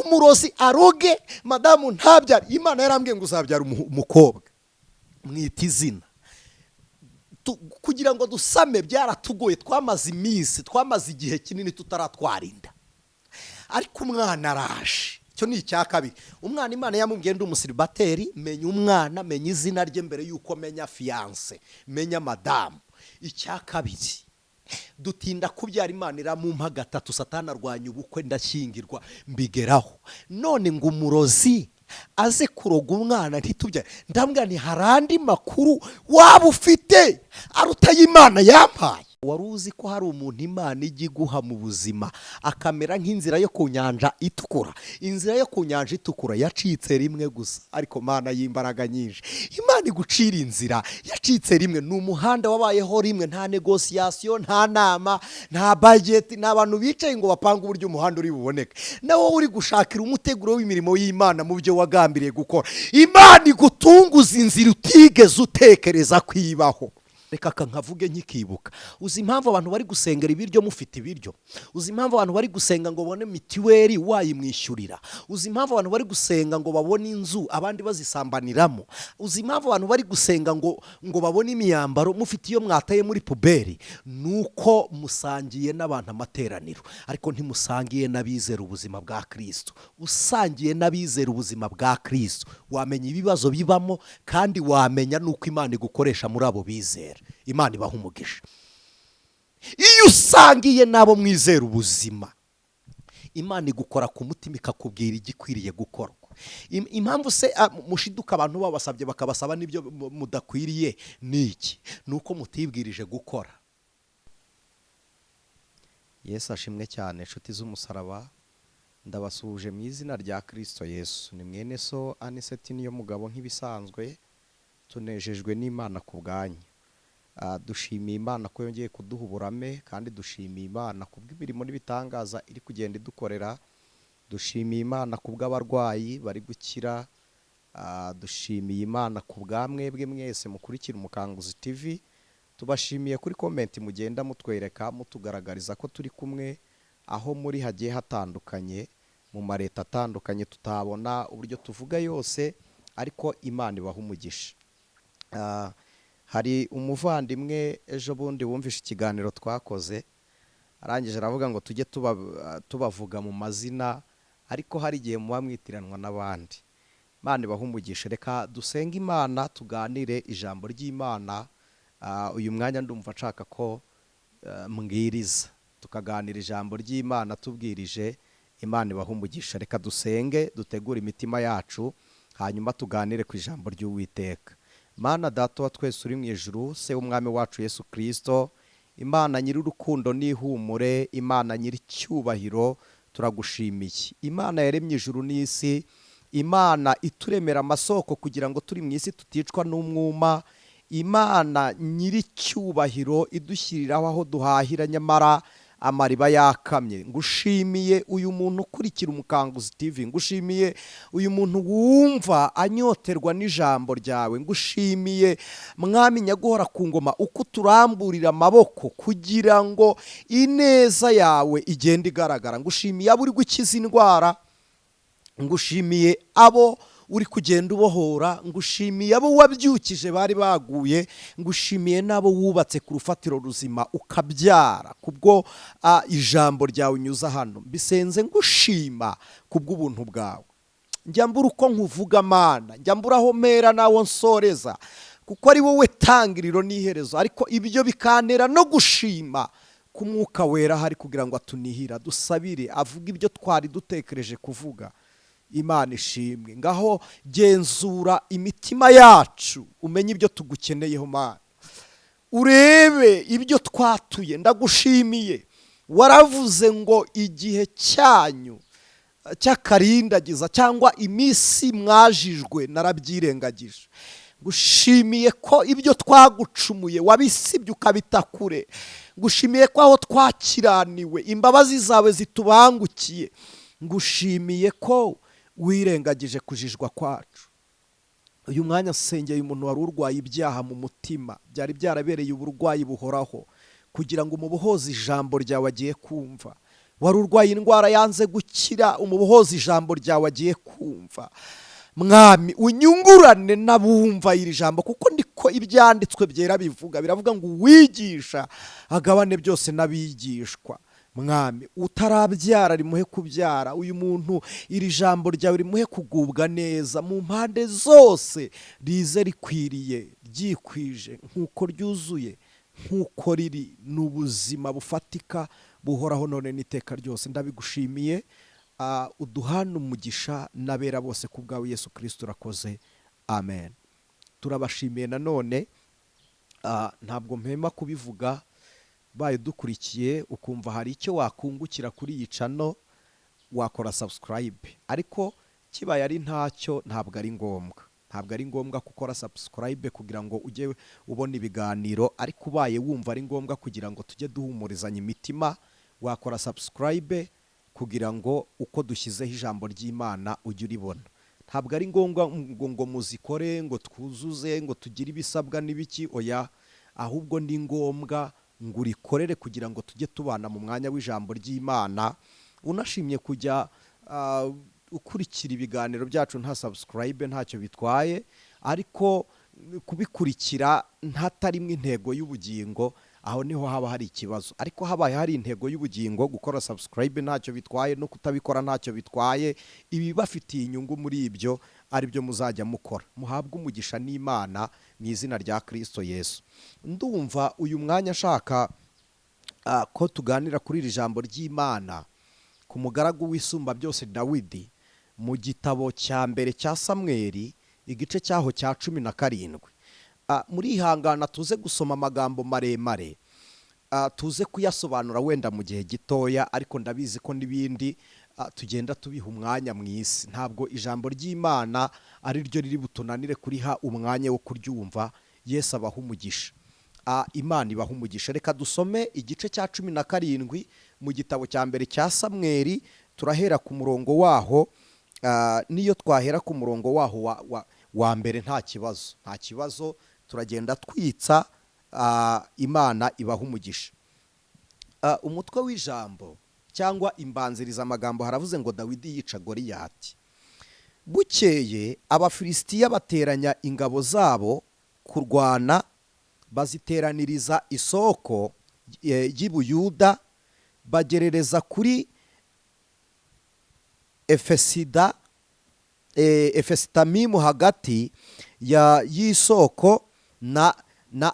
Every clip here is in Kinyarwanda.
Umurozi aroge madamu ntabyare. Imana yarambwiye ngo uzabyara umukobwa, mwita izina. Kugira ngo dusame byaratugoye, twamaze iminsi, twamaze igihe kinini tutaratwara inda, ariko umwana araje. Icyo ni icya kabiri. Umwana Imana yamubwiye ndi umusiribateri, menya umwana, menya izina rye mbere y'uko menya fiancée, menya madamu. Icya kabiri, dutinda kubyara, Imana iramumpa gatatu, Satani arwanya ubukwe, ndashyingirwa, mbigeraho. None ngo umurozi aze kuroga umwana ntitubyare. Ndambwira nti hari andi makuru waba ufite aruta y'Imana yampaye? Wari uzi ko hari umuntu Imana ijya iguha mu buzima akamera nk'inzira yo ku Nyanja Itukura? Inzira yo ku Nyanja Itukura yacitse rimwe gusa, ariko Mana y'imbaraga nyinshi, Imana igucira inzira yacitse rimwe. Ni umuhanda wabayeho rimwe, nta négociation, nta nama, nta budget, ni abantu bicaye ngo bapange uburyo umuhanda uri buboneke. Nawe uri gushakira umuteguro w'imirimo y'Imana mu byo wagambiriye gukora, Imana igutunguza inzira utigeze utekereza kwibaho. Reka aka nkavuge nkikibuka. Uzi impamvu abantu bari gusengera ibiryo mufite ibiryo? Uzi impamvu abantu bari gusenga ngo babone mituweli wayimwishyurira? Uzi impamvu abantu bari gusenga ngo babone inzu abandi bazisambaniramo? Uzi impamvu abantu bari gusenga ngo babone imyambaro mufite iyo mwataye muri poubelle? Nuko musangiye n'abantu amateraniro, ariko ntimusangiye n'abizera ubuzima bwa Kirisito. Usangiye n'abizera ubuzima bwa Kirisito wamenya ibibazo bibamo, kandi wamenya n'uko Imana igukoresha muri abo bizera. Imana ibaha umugisha. Iyo usangiye n'abo mwizera ubuzima, Imana igukora ku mutima, ikakubwira igikwiriye gukorwa. Impamvu se mushiduka abantu babasabye, bakabasaba n'ibyo mudakwiriye, ni iki? Ni uko mutibwirije gukora. Yesu ashimwe cyane. Inshuti z'umusaraba, ndabasuhuje mu izina rya Kirisito Yesu. Ni mwene so Aniseti niyo mugabo. Nk'ibisanzwe, tunejejwe n'Imana ku bwanyu. Dushimiye Imana ko yongeye kuduha uburame, kandi dushimiye Imana kubw'imirimo n'ibitangaza iri kugenda idukorera. Dushimiye Imana kubw'abarwayi bari gukira. Dushimiye Imana ku bwa mwebwe mwese mukurikira Umukanguzi TV. Tubashimiye kuri comment mugenda mutwereka, mutugaragariza ko turi kumwe aho muri hagiye hatandukanye, mu mareta atandukanye tutabona uburyo tuvuga yose, ariko Imana ibaha umugisha. Hari umuvandimwe ejo bundi wumvishe ikiganiro twakoze, arangije aravuga ngo tujye tubavuga mu mazina, ariko hari igihe muba mwitiranwa n'abandi. Imana ibaha umugisha. Reka dusenge Imana, tuganire ijambo ry'Imana. Uyu mwanya ndumva nshaka ko mbwiriza, tukaganira ijambo ry'Imana tubwirije. Imana ibaha umugisha. Reka dusenge, dutegure imitima yacu, hanyuma tuganire ku ijambo ry'Uwiteka. Mana Data wa twese uri mu ijuru, Se w'Umwami wacu Yesu Kirisito, Imana nyir'urukundo n'ihumure, Imana nyir'icyubahiro, turagushimiye. Imana yaremye ijuru n'isi, Imana ituremera amasoko kugira ngo turi mu isi tuticwa n'umwuma, Imana nyir'icyubahiro idushyiriraho aho duhahira nyamara amariba yakamye, ngushimiye uyu muntu ukurikira Umukanguzi TV, ngushimiye uyu muntu wumva anyoterwa n'ijambo ryawe, ngushimiye Mwami nyaguhora ku ngoma uko uturamburira amaboko kugira ngo ineza yawe igende igaragara. Ngushimiye abo uri gukiza indwara, ngushimiye abo uri kugenda ubohora, ngushimiye abo wabyukije bari baguye, ngushimiye n'abo wubatse ku rufatiro ruzima ukabyara kubwo ijambo ryawe unyuza hano. Mbisenze ngushima kubw'ubuntu bwawe. Njya mbura uko nkuvuga Mana, njya mbura aho mpera n'aho nsoreza, kuko ari wowe tangiriro n'iherezo, ariko ibyo bikantera no gushima ku Mwuka Wera hari kugira ngo atunihira, dusabire, avuge ibyo twari dutekereje kuvuga. Imana ishimwe. Ngaho genzura imitima yacu, umenye ibyo tugukeneyeho Mana, urebe ibyo twatuye. Ndagushimiye, waravuze ngo igihe cyanyu cy'akarindagiza cyangwa iminsi mwajijwe narabyirengagije. Ngushimiye ko ibyo twagucumuye wabisibye ukabita kure. Ngushimiye ko aho twakiraniwe imbabazi zawe zitubangukiye. Ngushimiye ko wirengagije kujijwa kwacu. Uyu mwanya nsengeye umuntu wari urwaye ibyaha mu mutima, byari byarabereye uburwayi buhoraho, kugira ngo umubohoze ijambo ryawe agiye kumva. Wari urwaye indwara yanze gukira, umubohoze ijambo ryawe agiye kumva. Mwami, unyungurane n'abumva iri jambo, kuko niko ibyanditswe byera bivuga. Biravuga ngo uwigisha agabane byose n'abigishwa. Mwami, utarabyara rimuhe kubyara. Uyu muntu iri jambo ryawe rimuhe kugubwa neza mu mpande zose, rize rikwiriye, ryikwije nk'uko ryuzuye, nk'uko riri, ni ubuzima bufatika buhoraho none n'iteka ryose. Ndabigushimiye. Uduhane umugisha n'abera bose ku bwawe Yesu Kirisito, urakoze, amen. Turabashimiye nanone. Ntabwo mpema kubivuga, baye dukurikiye ukumva hari icyo wakungukira kuri iyi channel, wakora subscribe. Ariko kibaye ari ntacyo, ntabwo ari ngombwa, ntabwo ari ngombwa gukora subscribe kugira ngo ujye ubona ibiganiro. Ariko ubaye wumva ari ngombwa kugira ngo tujye duhumurizanya imitima, wakora subscribe kugira ngo uko dushyizeho ijambo ry'Imana ujye uribona. Ntabwo ari ngombwa ngo muzikore, ngo twuzuze, ngo tugire ibisabwa n'ibiki, oya. Ahubwo ni ngombwa ngo urikorere kugira ngo tujye tubana mu mwanya w'ijambo ry'Imana. Unashimye kujya ukurikira ibiganiro byacu nta subscribe, ntacyo bitwaye. Ariko kubikurikira ntatarimo intego y'ubugingo, aho niho haba hari ikibazo. Ariko habaye hari intego y'ubugingo, gukora subscribe ntacyo bitwaye, no kutabikora ntacyo bitwaye. Ibibafitiye inyungu muri ibyo ari byo muzajya mukora. Muhabwe umugisha n'Imana mu izina rya Kirisito Yesu. Ndumva uyu mwanya ashaka ko tuganira kuri iri jambo ry'Imana ku mugaragu w'Isumba byose Dawidi, mu gitabo cya mbere cya Samweri, igice cyaho cya 17. Murihangana tuze gusoma amagambo maremare, tuze kuyasobanura wenda mu gihe gitoya. Ariko ndabizi ko n'ibindi tugenda tubiha umwanya mu isi. Ntabwo ijambo ry'Imana ari ryo riri butunanire kuriha umwanya wo kuryumva. Yesu abaha umugisha. Imana ibaha umugisha. Reka dusome igice cya 17 mu gitabo cya mbere cya Samweri. Turahera ku murongo waho. Niyo twahera ku murongo waho wa mbere nta kibazo, nta kibazo. Turagenda twitsa. Imana ibaha umugisha. Umutwe w'ijambo cyangwa imbanziriza amagambo haravuze ngo Dawidi yica Goliyati. Bukeye Abafilisitiya bateranya ingabo zabo kurwana, baziteraniriza isoko y'Ibuyuda, bagerereza kuri Efesida, Efesitamimu, hagati y'isoko na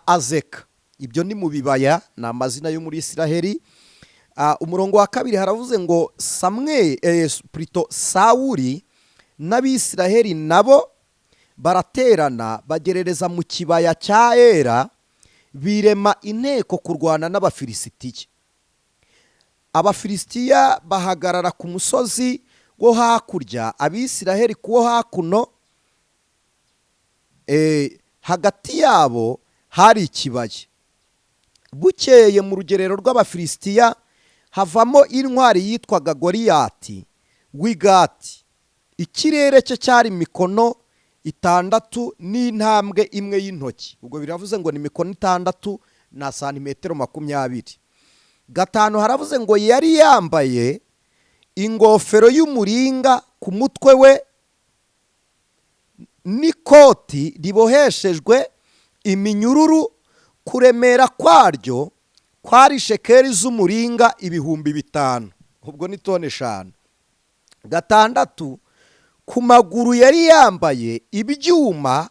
Azeka. Ibyo ni mu bibaya, ni amazina yo muri Isiraheli. Umurongo wa kabiri haravuze ngo Samweli, plutôt Sawuli n'Abisiraheli nabo baraterana, bagerereza mu kibaya cya Era, birema inteko kurwana n'Abafilisitiya. Abafilisitiya bahagarara ku musozi wo hakurya, Abisiraheli ku wo hakuno, hagati yabo hari ikibaya. Bukeye mu rugerero rw'Abafilisitiya havamo intwari yitwaga Goliyati w'Igati. Ikirere cye cyari mikono 6 n'intambwe imwe y'intoki. Ubwo biravuze ngo ni mikono 6 na santimetero 20. 5 haravuze ngo yari yambaye ingofero y'umuringa ku mutwe we n'ikoti riboheshejwe iminyururu, kuremera kwaryo kwari shekeri z'umuringa 5000, ubwo ni toni 5. 6, ku maguru yari yambaye ibyuma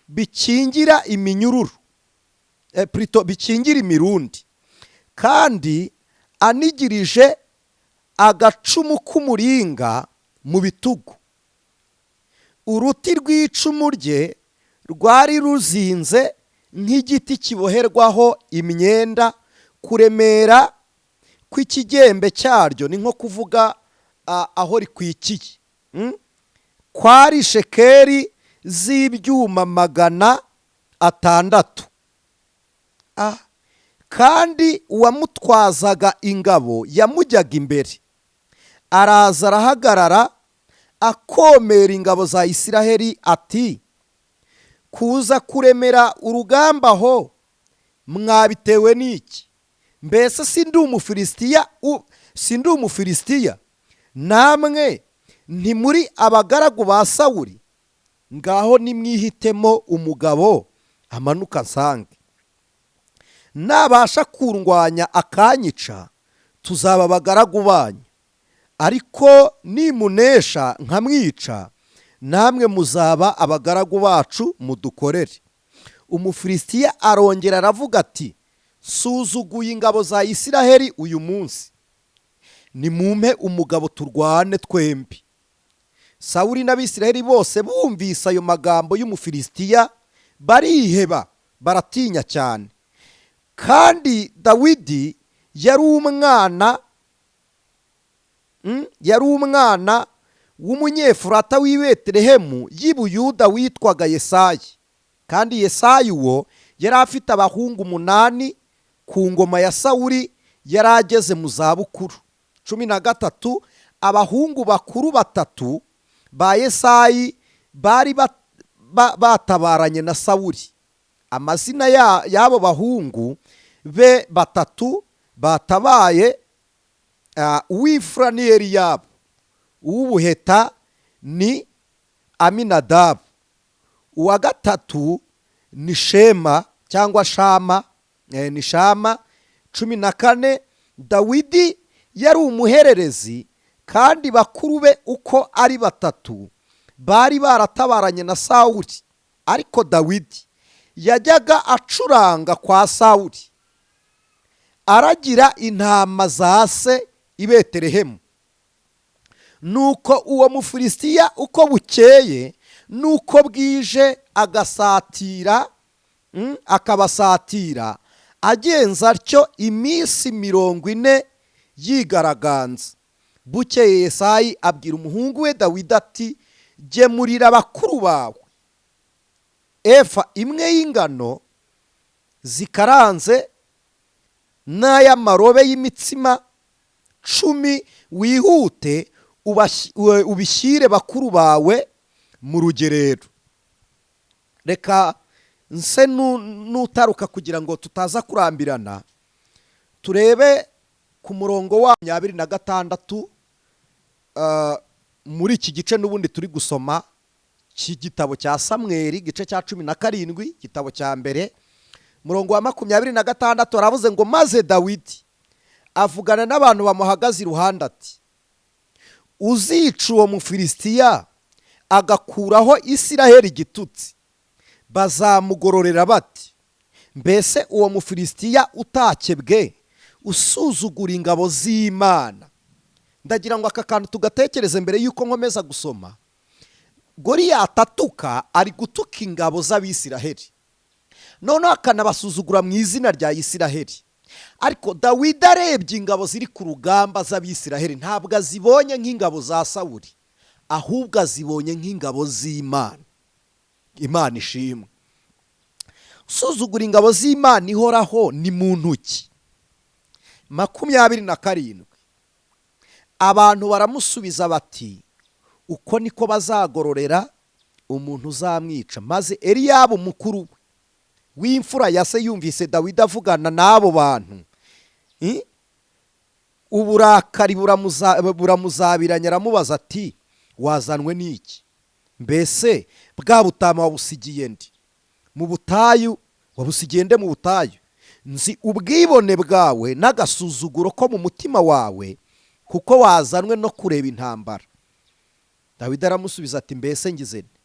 bikingira iminyururu, plutôt bikingira imirundi, kandi anigirije agacumu k'umuringa mu bitugu. Uruti rw'icumu rye rwari ruzinze nk'igiti kiboherwaho imyenda, kuremera kw'ikigembe cyaryo, ni nko kuvuga aho rikwikiye, kwari shekeri z'ibyuma 600. Kandi uwamutwazaga ingabo yamujyaga imbere, araza arahagarara, akomera ingabo za Isiraheli ati: "Kuza kuremera urugamba aho mwabitewe n'iki? Mbese si ndi Umufilisitiya?" Si ndi Umufilisitiya? Namwe ntimuri abagaragu ba Sawuri? Ngaho nimwihitemo umugabo amanuka nsange. Nabasha kundwanya akanyica, tuzaba abagaragu banyu, ariko nimunesha nkamwica, namwe muzaba abagaragu bacu mudukorere." Umufilisitiya arongera aravuga ati: "Suzuguye ingabo za Isiraheli uyu munsi. Nimumpe umugabo turwane twembi." Sawuri n'Abisiraheli bose bumvise ayo magambo y'Umufilisitiya bariheba, baratinya cyane. Kandi Dawidi yari umwana w'Umunyefurata w'i Betelehemu y'i Buyuda witwaga Yesayi. Kandi Yesayi uwo yari afite abahungu umunani. Ku ngoma ya Sawuri yari ageze mu zabukuru. 13. Abahungu bakuru batatu ba Yesayi bari batabaranye na Sawuri. Amazina y'abo bahungu be batatu batabaye: uw'imfura ni Eliyabu, uw'ubuheta ni Aminadabu, uwa gatatu ni Shema cyangwa Shama, ni Shama. 14. Dawidi yari umuhererezi, kandi bakuru be uko ari batatu bari baratabaranye na Sawuli. Ariko Dawidi yajyaga acuranga kwa Sawuli, aragira intama za se i Betelehemu. Nuko uwo Mufilisitiya uko bukeye nuko bwije agasatira, akabasatira, agenza atyo iminsi 40 yigaragaza. Bukeye Yesayi abwira umuhungu we Dawidi ati: "Gemurira bakuru bawe efa imwe y'ingano zikaranze n'ay'amarobe y'imitsima 10, wihute ubishyire bakuru bawe mu rugerero." Reka nse n'utaruka kugira ngo tutaza kurambirana. Turebe ku murongo wa 26 muri iki gice n'ubundi turi gusoma cy'igitabo cya Samweri, igice cya 17, igitabo cya mbere, murongo wa 26. Aravuze ngo: "Maze Dawidi avugana n'abantu bamuhagaze iruhande ati: 'Uzica uwo Mufilisitiya agakuraho Isiraheli igitutsi, bazamugororera bati? Mbese uwo Mufilisitiya utakebwe usuzugura ingabo z'Imana?'" Ndagira ngo aka kantu tugatekereze mbere y'uko nkomeza gusoma. Goriyati atuka, ari gutuka ingabo z'Abisiraheli, noneho akanabasuzugura mu izina rya Isiraheli. Ariko Dawidi arebye ingabo ziri ku rugamba z'Abisiraheli, ntabwo azibonye nk'ingabo za Sawuri, ahubwo azibonye nk'ingabo z'Imana. Imana ishimwe. Usuzugura ingabo z'Imana ihoraho ni muntu ki? 27. Abantu baramusubiza bati: "Uko niko bazagororera umuntu uzamwica." Maze Eliyabu mukuru we w'imfura ya se yumvise Dawidi avugana n'abo bantu, uburakari buramuzabiranya, aramubaza ati: "Wazanwe n'iki? Mbese bwa butama wabusigiye ndi mu butayu? Wabusigiye nde mu butayu? Nzi ubwibone bwawe n'agasuzuguro ko mu mutima wawe, kuko wazanwe no kureba intambara." Dawidi aramusubiza ati: "Mbese ngize nte?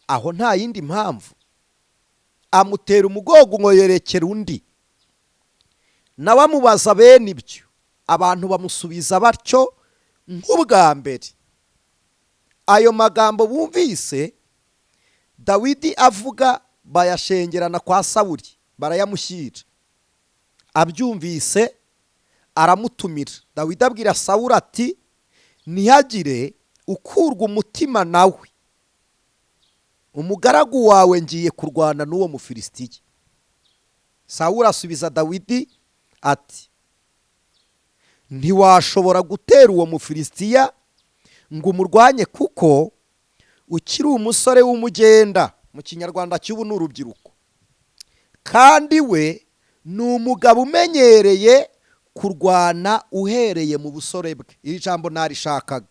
Aho nta yindi mpamvu?" Amutera umugongo ngo yerekere undi, nawe amubaza bene ibyo. Abantu bamusubiza batyo nk'ubwa mbere. Ayo magambo bumvise Dawidi avuga bayashengerana kwa Sawuli, barayamushyira. Abyumvise aramutumira. Dawidi abwira Sawuli ati: "Ntihagire ukurwa umutima nawe, umugaragu wawe ngiye kurwana n'uwo Mufilisitiya." Sawuli asubiza Dawidi ati: "Ntiwashobora gutera uwo Mufilisitiya ngo umurwanye, kuko ukiri umusore w'umugenda," mu Kinyarwanda cy'ubu ni urubyiruko, "kandi we ni umugabo umenyereye." Kurwana uhereye mu busore bwe. Iri jambo narishakaga.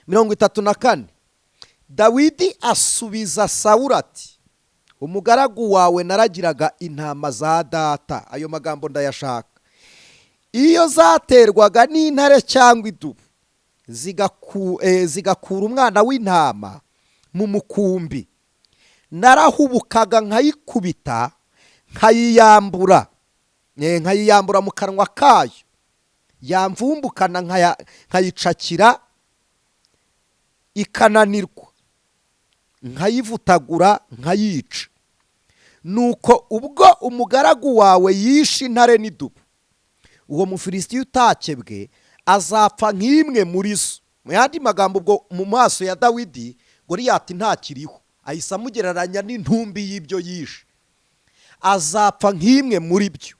34, Dawidi asubiza Sawuli ati: "Umugaragu wawe naragiraga intama za data." Ayo magambo ndayashaka. "Iyo zaterwaga n'intare cyangwa idubu, zigakura umwana w'intama mu mukumbi, narahubukaga nkayikubita, nkayiyambura mu kanwa kayo, yamvumbukana nkayicakira, ikananirwa nkayivutagura, nkayica. Nuko ubwo umugaragu wawe yishe intare n'idubu, uwo Mufilisitiya utakebwe azapfa nk'imwe muri zo." Mu yandi magambo, ubwo mu maso ya Dawidi Goriyati ntakiriho, ahise amugereranya n'intumbi y'ibyo yishe. "Azapfa nk'imwe muri byo,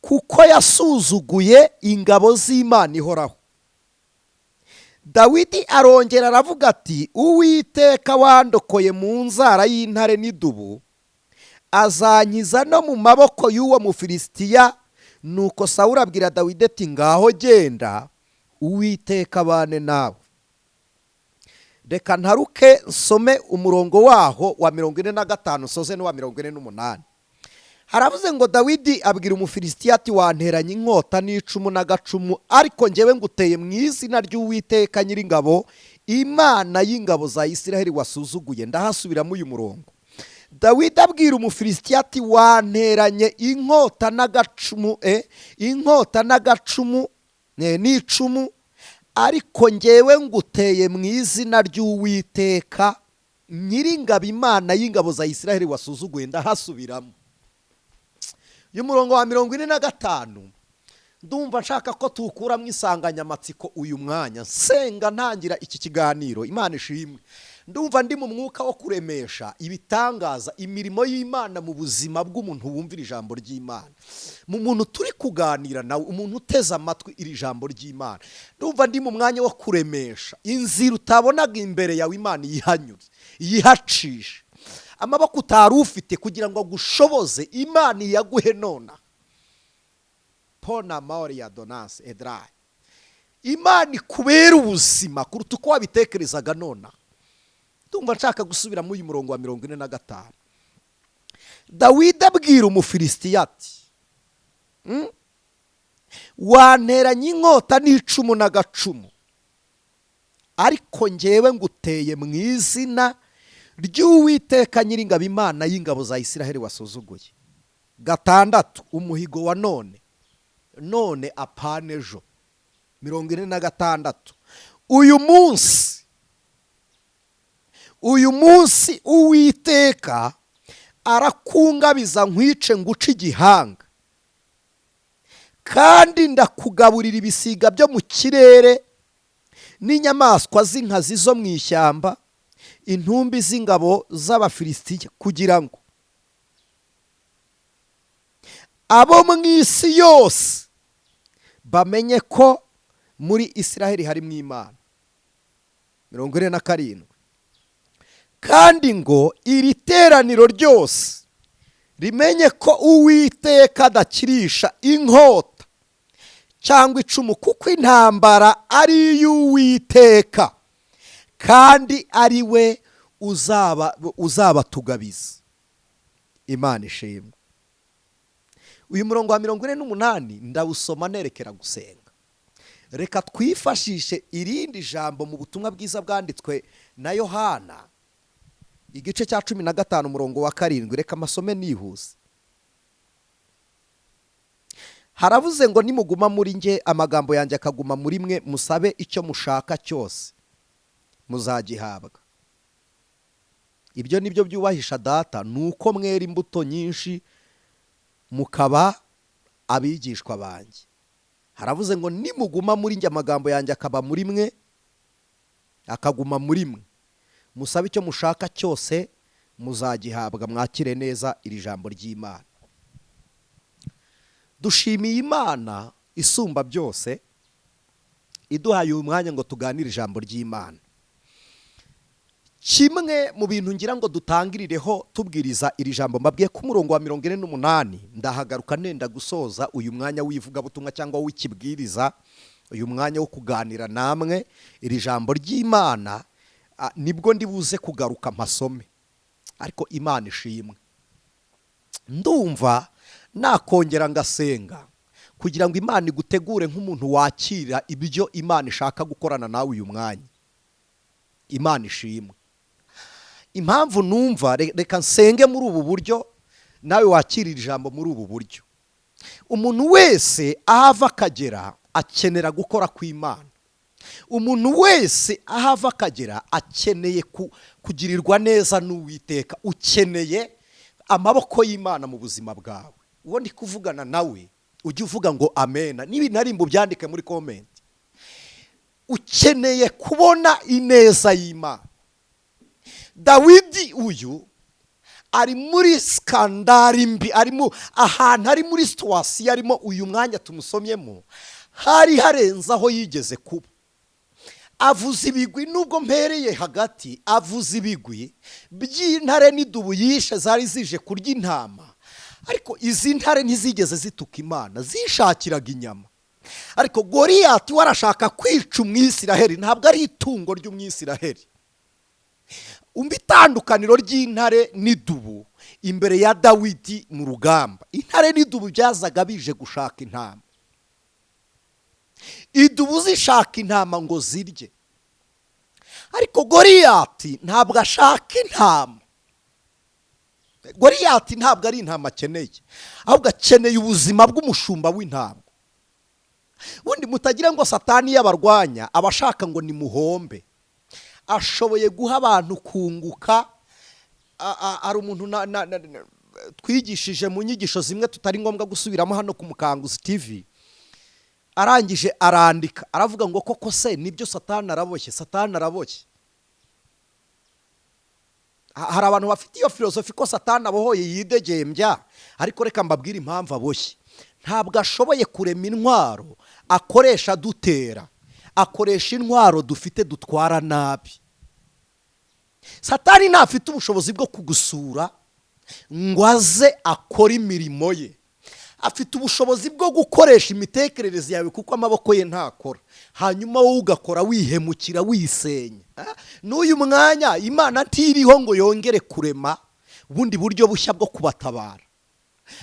kuko yasuzuguye ingabo z'Imana ihoraho." Dawidi arongera aravuga ati: "Uwiteka wandokoye mu nzara y'intare n'idubu azankiza no mu maboko y'uwo Mufilisitiya." Nuko Sawuli abwira Dawidi ati: "Ngaho genda, Uwiteka abane nawe." Reka ntaruke nsome umurongo waho wa 45, nsoze n'uwa 48. Haravuze ngo: Dawidi abwira Umufilisitiya ati: "Wanteranye inkota n'icumu n'agacumu, ariko ngewe nguteye mu izina ry'Uwiteka Nyiringabo, Imana y'ingabo za Isiraheli wasuzuguye." Ndahasubiramo uyu murongo. Dawidi abwira Umufilisitiya ati: "Wanteranye inkota n'agacumu, inkota n'agacumu n'icumu, ariko ngewe nguteye mu izina ry'Uwiteka Nyiringabo, Imana y'ingabo za Isiraheli wasuzuguye." Ndahasubiramo uyu murongo wa 45. Ndumva nshaka ko tuwukuramo insanganyamatsiko uyu mwanya nsenga ntangira iki kiganiro. Imana ishimwe. Ndumva ndi mu mwuka wo kuremesha ibitangaza, imirimo y'Imana mu buzima bw'umuntu wumvira ijambo ry'Imana, mu muntu turi kuganira nawe, umuntu uteze amatwi iri jambo ry'Imana. Ndumva ndi mu mwanya wo kuremesha inzira utabonaga imbere yawe, Imana iyihanyure, iyihacishe. Amaboko utari ufite kugira ngo agushoboze, Imana iyaguhe nona. Pona maori ya donance edrai. Imana ikubera ubuzima kuruta uko wabitekerezaga nona. Ndumva nshaka gusubiramo uyu murongo wa 45. Dawidi abwira Umufilisitiya ati: "Wanteranye inkota n'icumu n'agacumu, ariko ngewe nguteye mu izina ry'Uwiteka Nyiringabo, Imana y'ingabo za Isiraheli wasuzuguye." Gatandatu, umuhigo wa none none, apana ejo. 46, uyu munsi, uyu munsi Uwiteka arakungabiza nkwice, nguce igihanga, kandi ndakugaburira ibisiga byo mu kirere n'inyamaswa z'inkazi zo mu ishyamba, intumbi z'ingabo z'Abafilisitiya, kugira ngo abo mu isi yose bamenye ko muri Isiraheli harimo Imana. 47, kandi ngo iri teraniro ryose rimenye ko Uwiteka adakirisha inkota cyangwa icumu, kuko intambara ari iy'Uwiteka, kandi ari we uzabatugabiza. Imana ishimwe. Uyu murongo wa 48 ndawusoma nerekera gusenga. Reka twifashishe irindi jambo mu butumwa bwiza bwanditswe na Yohana, igice cya 15, umurongo wa 7. Reka amasome nihuse. Haravuze ngo: "Nimuguma muri nge, amagambo yanjye akaguma muri mwe, musabe icyo mushaka cyose muzagihabwa. Ibyo nibyo byubahisha Data, ni uko mwera imbuto nyinshi, mukaba abigishwa banjye." Haravuze ngo: "Nimuguma muri nge, amagambo yanjye akaba muri mwe, akaguma muri mwe, musabe icyo mushaka cyose muzagihabwa." Mwakire neza iri jambo ry'Imana. Dushimiye Imana isumba byose iduhaye uyu mwanya ngo tuganire ijambo ry'Imana. Kimwe mu bintu ngira ngo dutangirireho tubwiriza iri jambo, mbabwiye ko umurongo wa 48 ndahagaruka nenda gusoza uyu mwanya w'ivugabutumwa cyangwa w'ikibwiriza, uyu mwanya wo kuganira namwe iri jambo ry'Imana, nibwo ndibuze kugaruka mpasome. Ariko Imana ishimwe, ndumva nakongera ngasenga kugira ngo Imana igutegure nk'umuntu wakira ibyo Imana ishaka gukorana nawe uyu mwanya. Imana ishimwe. Impamvu numva reka nsenge muri ubu buryo, nawe wakirira ijambo muri ubu buryo. Umuntu wese aho ava akagera akenera gukora kw'Imana. Umuntu wese aho ava akagera akeneye kugirirwa neza n'Uwiteka. Ukeneye amaboko y'Imana mu buzima bwawe. Uwo ndi kuvugana nawe ujye uvuga ngo amena, niba nari mbubyandike muri comment. Ukeneye kubona ineza y'Imana. Dawidi uyu ari muri skandari mbi, arimo ahantu ari muri situation arimo uyu mwanya tumusomyemo, hari harenze aho yigeze kuba. Avuze ibigwi, nubwo mpereye hagati, avuze ibigwi by'intare n'idubu yishe zari zije kurya intama. Ariko izi ntare ntizigeze zituka Imana, zishakiraga inyama. Ariko Goliyati we arashaka kwica Umwisiraheli, ntabwo ari itungo ry'Umwisiraheli. Umva itandukaniro ry'intare n'idubu imbere ya Dawidi mu rugamba. Intare n'idubu byazaga bije gushaka intama. Idubu zishaka intama ngo zirye. Ariko Goliyati ntabwo ashaka intama. Goliyati ntabwo ari intama akeneye, ahubwo akeneye ubuzima bw'umushumba w'intama. Ubundi mutagira ngo Satani iyo abarwanya aba ashaka ngo nimuhombe. Ashoboye guha abantu kunguka. Ari umuntu twigishije mu nyigisho zimwe tutari ngombwa gusubiramo hano ku Mukanguzi TV. Arangije arandika aravuga ngo koko se nibyo Satani araboshye, Satani araboshye. Hari abantu bafite iyo filozofi ko Satani abohoye yidegembya, ariko reka mbabwire impamvu aboshye. Ntabwo ashoboye kurema intwaro akoresha dutera, akoresha intwaro dufite dutwara nabi. Satani ntafite ubushobozi bwo kugusura ngo aze akore imirimo ye. Afite ubushobozi bwo gukoresha imitekerereze yawe kuko amaboko ye ntakora, hanyuma wowe ugakora wihemukira, wisenya. N'uyu mwanya Imana ntiriho ngo yongere kurema ubundi buryo bushya bwo kubatabara,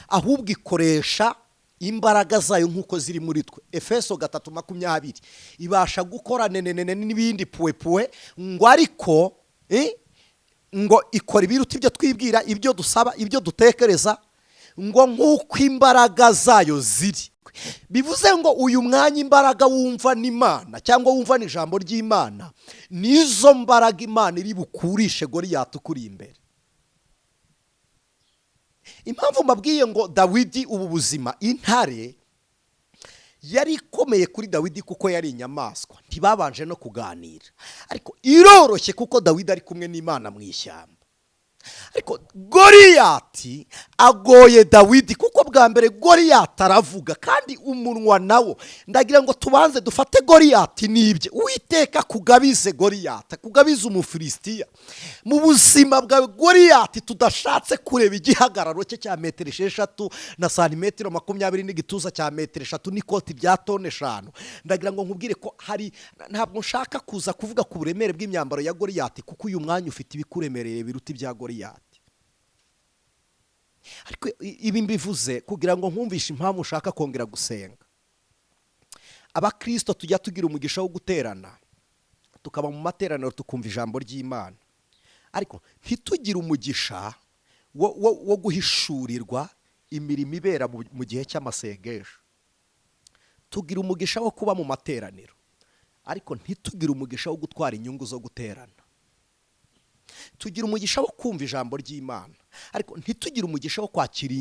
ahubwo ikoresha imbaraga zayo nk'uko ziri muri twe. Efeso 3:20 ibasha gukora nenenene n'ibindi puwe puwe, ngo ariko ngo ikora ibiruta ibyo twibwira, ibyo dusaba, ibyo dutekereza, ngo nk'uko imbaraga zayo ziri. Bivuze ngo uyu mwanya imbaraga wumva n'Imana cyangwa wumva n'ijambo ry'Imana, nizo mbaraga Imana iri bukurishe Goliyati ukuri imbere. Impamvu mbabwiye ngo Dawidi ubu buzima, intare yari ikomeye kuri Dawidi kuko yari inyamaswa, ntibabanje no kuganira, ariko iroroshye kuko Dawidi ari kumwe n'Imana mu ishyamba. Ariko Goliyati agoye Dawidi kuko bwa mbere Goliyati aravuga kandi umunwa nawo. Ndagira ngo tubanze dufate Goliyati n'ibye. Uwiteka kugabize Goliyati, kugabize Umufilisitiya mu buzima bwawe. Goliyati tudashatse kureba igihagararo cye cya metero 6 na santimetero 20 n'igituza cya metero 3 n'ikoti rya tone 5. Ndagira ngo nkubwire ko hari, ntabwo nshaka kuza kuvuga ku buremere bw'imyambaro ya Goliyati kuko uyu mwanya ufite ibikuremereye biruta ibya Goliyati. Ariko ibi mbivuze kugira ngo nkumvishe impamvu ushaka kongera gusenga. Abakristo tujya tugira umugisha wo guterana, tukaba mu materaniro tukumva ijambo ry'Imana, ariko ntitugire umugisha wo guhishurirwa imirimo ibera mu gihe cy'amasengesho. Tugira umugisha wo kuba mu materaniro, ariko ntitugire umugisha wo gutwara inyungu zo guterana. Tugira umugisha wo kumva ijambo ry'Imana, ariko ntitugire umugisha wo kwakira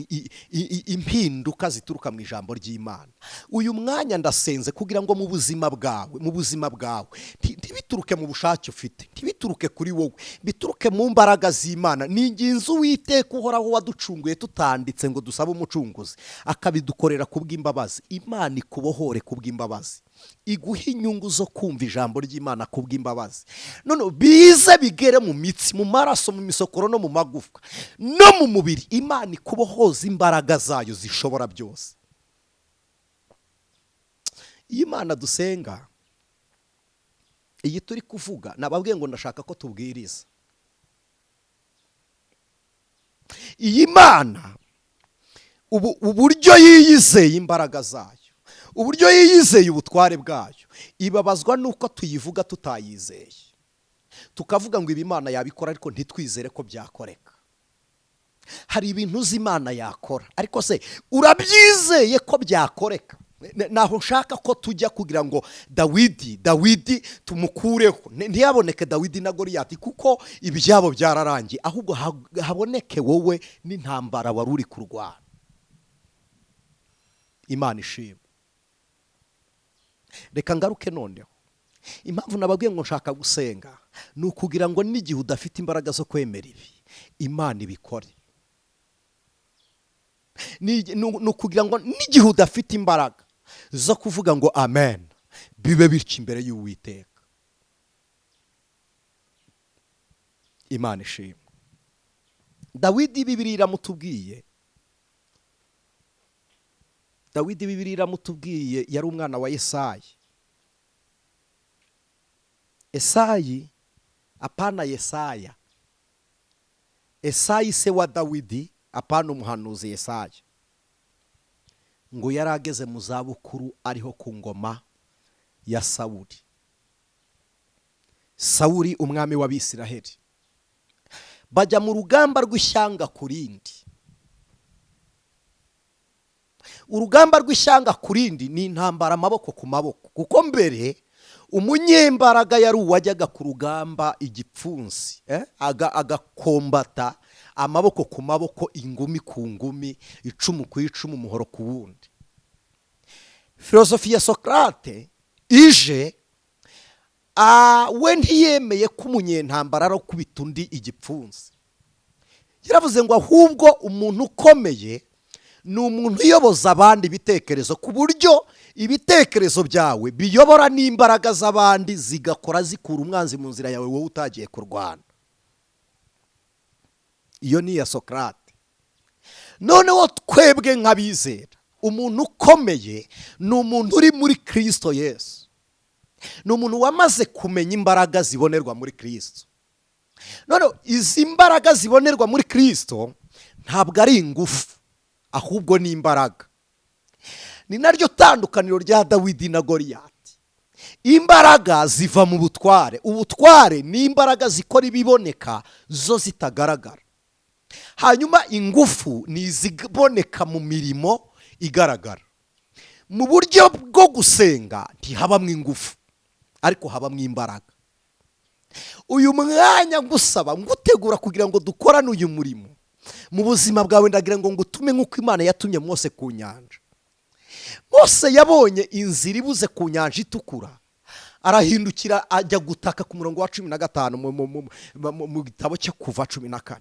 impinduka zituruka mu ijambo ry'Imana. Uyu mwanya ndasenze kugira ngo mu buzima bwawe, mu buzima bwawe, ntibituruke mu bushake ufite, ntibituruke kuri wowe, bituruke mu mbaraga z'Imana. Ni ingenzi Uwiteka uhoraho waducunguye tutanditse ngo dusabe umucunguzi, akabidukorera kubw'imbabazi. Imana ikubohore kubw'imbabazi. Iguhe inyungu zo kumva ijambo ry'Imana kubw'imbabazi, none bize bigere mu mitsi, mu maraso, mu misokoro no mu magufwa no mu mubiri. Imana ikubohoza imbaraga zayo zishobora byose. Iyi Mana dusenga, iyi turi kuvuga, nababwiye ngo ndashaka ko tubwiriza. Iyi Mana uburyo yiyizeye imbaraga zayo, uburyo yiyizeye ubutware bwayo, ibabazwa nuko tuyivuga tutayizeye, tukavuga ngo ibi Imana yabikora ariko ntitwizere ko byakoreka. Hari ibintu uzi Imana yakora, ariko se urabyizeye ko byakoreka? Naho nshaka ko tujya kugira ngo Dawidi tumukureho, ntiyaboneke Dawidi na Goliyati kuko ibyabo byararangiye, ahubwo haboneke wowe n'intambara wari uri kurwana. Imana ishimwe. Reka ngaruke noneho. Impamvu nababwiye ngo nshaka gusenga ni ukugira ngo n'igihe udafite imbaraga zo kwemera ibi, Imana ibikore. Ni ukugira ngo n'igihe udafite imbaraga zo kuvuga ngo amen, bibe bityo imbere y'Uwiteka. Imana ishimwe. Dawidi Bibiliya iramutubwiye, Dawidi Bibiliya iramutubwiye, yari umwana wa Yesayi. Esayi apana Yesaya. Esayi se wa Dawidi, apana umuhanuzi Yesaya. Ngo yari ageze mu zabukuru ariho ku ngoma ya Sawuli. Sawuli umwami w'Abisiraheli. Bajya mu rugamba rw'ishyanga ku rindi. Urugamba rw'ishyanga ku rindi ni intambara amaboko ku maboko, kuko mbere umunyembaraga yari uwajyaga ku rugamba igipfunsi, agakombata amaboko ku maboko, ingumi ku ngumi, icumu ku icumu, umuhoro ku wundi. Filosofi ya Sokrate ije, we ntiyemeye ko umunyentambara arakubita undi igipfunsi. Yaravuze ngo ahubwo umuntu ukomeye ni umuntu uyoboza abandi ibitekerezo, ku buryo ibitekerezo byawe biyobora n'imbaraga z'abandi zigakora zikura umwanzi mu nzira yawe wowe utagiye kurwana. Iyo ni iya Sokrate. Noneho twebwe nk'abizera, umuntu ukomeye ni umuntu uri muri Kristo Yesu, ni umuntu wamaze kumenya imbaraga zibonerwa muri Kristo. Noneho izi mbaraga zibonerwa muri Kristo ntabwo ari ingufu, ahubwo ni imbaraga. Ni naryo tandukaniro rya Dawidi na Goliyati. Imbaraga ziva mu butware. Ubutware ni imbaraga zikora ibiboneka zo zitagaragara. Hanyuma ingufu ni iziboneka mu mirimo igaragara. Mu buryo bwo gusenga ntihabamwo ingufu, ariko habamwo imbaraga. Uyu mwanya ngusaba ngutegura kugira ngo dukorane uyu murimo mu buzima bwawe, ndagira ngo ngutume nk'uko Imana yatumye Mose ku nyanja. Mose yabonye inzira ibuze ku nyanja itukura, arahindukira ajya gutaka ku murongo wa 15 mu gitabo cyo Kuva 14.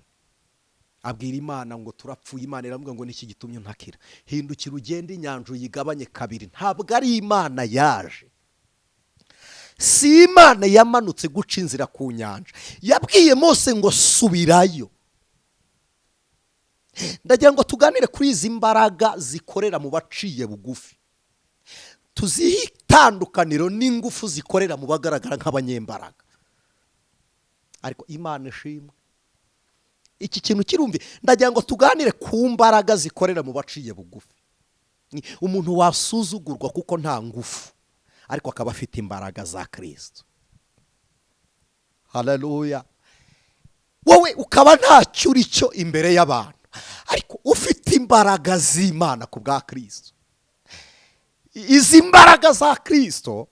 Abwira Imana ngo turapfuye. Imana iramubwira ngo niki gitumye ntakira? Hindukira ugende inyanja uyigabanye kabiri. Ntabwo ari Imana yaje, si Imana yamanutse guca inzira ku nyanja. Yabwiye Mose ngo subirayo. Ndagira ngo tuganire kuri izi mbaraga zikorera mu baciye bugufi, tuzihe itandukaniro n'ingufu zikorera mu bagaragara nk'abanyembaraga. Ariko Imana ishimwe, iki kintu kirumvi. Ndagira ngo tuganire ku mbaraga zikorera mu baciye bugufi. Umuntu wasuzugurwa kuko nta ngufu, ariko akaba afite imbaraga za Kristo. Haleluya. Wowe ukaba ntacyo uri cyo imbere y'abantu, ariko ufite imbaraga z'Imana ku bwa Kristo. Izi mbaraga za Kristo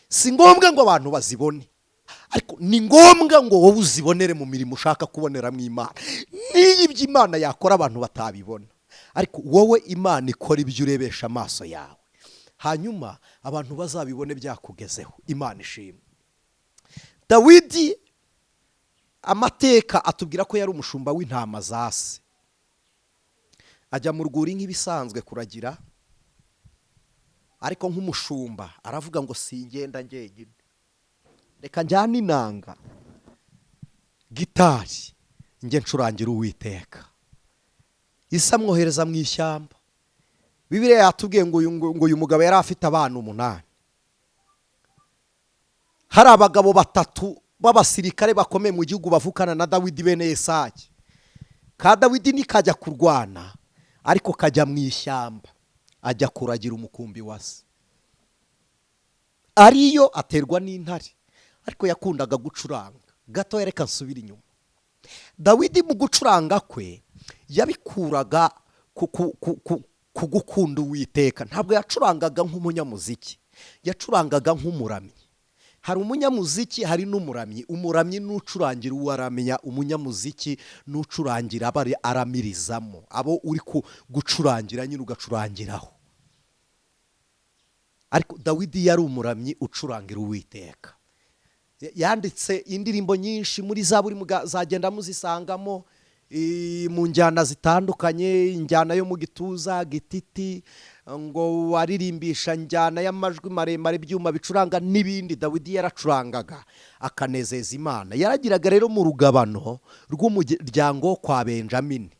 si ngombwa ngo abantu bazibone, ariko ni ngombwa ngo wowe uzibonere mu mirimo ushaka kuboneramo Imana. N'iyo ibyo Imana yakora abantu batabibona, ariko wowe Imana ikora ibyo urebesha amaso yawe, hanyuma abantu bazabibone byakugezeho. Imana ishimwe. Dawidi amateka atubwira ko yari umushumba w'intama za se. Ajya mu rwuri nk'ibisanzwe kuragira, Ariko nk'umushumba aravuga ngo singenda njyenyine, reka njyane inanga, gitari, njye ncurangira Uwiteka. Ise amwohereza mu ishyamba. Bibiliya yatubwiye ngo uyu mugabo yari afite abana 8. Hari abagabo batatu b'abasirikare bakomeye mu gihugu bavukana na Dawidi, bene Yesayi. Ka Dawidi ntikajya kurwana, ariko kajya mu ishyamba, ajya kuragira umukumbi wa se. Ariyo aterwa n'intare, ariko yakundaga gucuranga gato. Reka nsubire inyuma. Dawidi mu gucuranga kwe yabikuraga ku gukunda Uwiteka. Ntabwo yacurangaga nk'umunyamuziki, yacurangaga nk'umuramyi. Hari umunyamuziki, hari n'umuramyi. Umuramyi n'ucurangira uwo aramenya, umunyamuziki n'ucurangira aba aramirizamo, abo uri gucurangira nyine ugacurangiraho. Ariko Dawidi yari umuramyi ucurangira Uwiteka. Yanditse indirimbo nyinshi muri za buri zagenda muzisangamo mu njyana zitandukanye, injyana yo mu gituza, gititi, ngo waririmbisha njyana y'amajwi maremare, ibyuma bicuranga n'ibindi. Dawidi yaracurangaga akanezeza Imana. Yaragiraga rero mu rugabano rw'umuryango kwa Benjamini.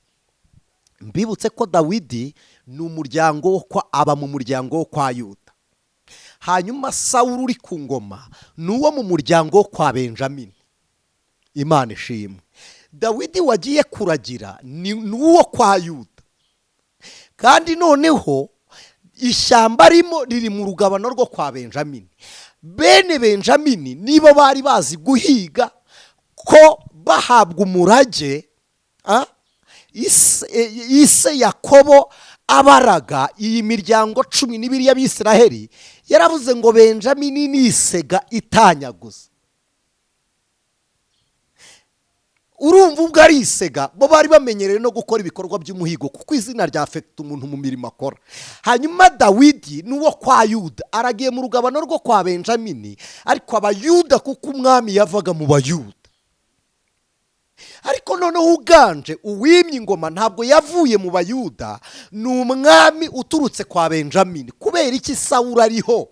Mbibutse ko Dawidi ni umuryango wo kwa, aba mu muryango wo kwa Yuda. Hanyuma Sawuli uri ku ngoma ni uwo mu muryango wo kwa Benjamini. Imana ishimwe. Dawidi wagiye kuragira ni uwo kwa Yuda, kandi noneho ishyamba arimo riri mu rugabano rwo kwa Benjamini. Bene Benjamini nibo bari bazi guhiga, ko bahabwa umurage, ise Yakobo abaraga iyi miryango 12 y'Abisiraheli, yaravuze ngo Benjamini ni isega itanyaguza. Urumva ubwo ari isega, bo bari bamenyereye no gukora ibikorwa by'umuhigo, kuko izina ryafekita umuntu mu mirimo akora. Hanyuma Dawidi n'uwo kwa Yuda aragiye mu rugabano rwo kwa Benjamini, ariko Abayuda, kuko umwami yavaga mu Bayuda. Ariko noneho uganje, uwimye ingoma, ntabwo yavuye mu Bayuda, ni umwami uturutse kwa Benjamini. Kubera iki Sawuli ariho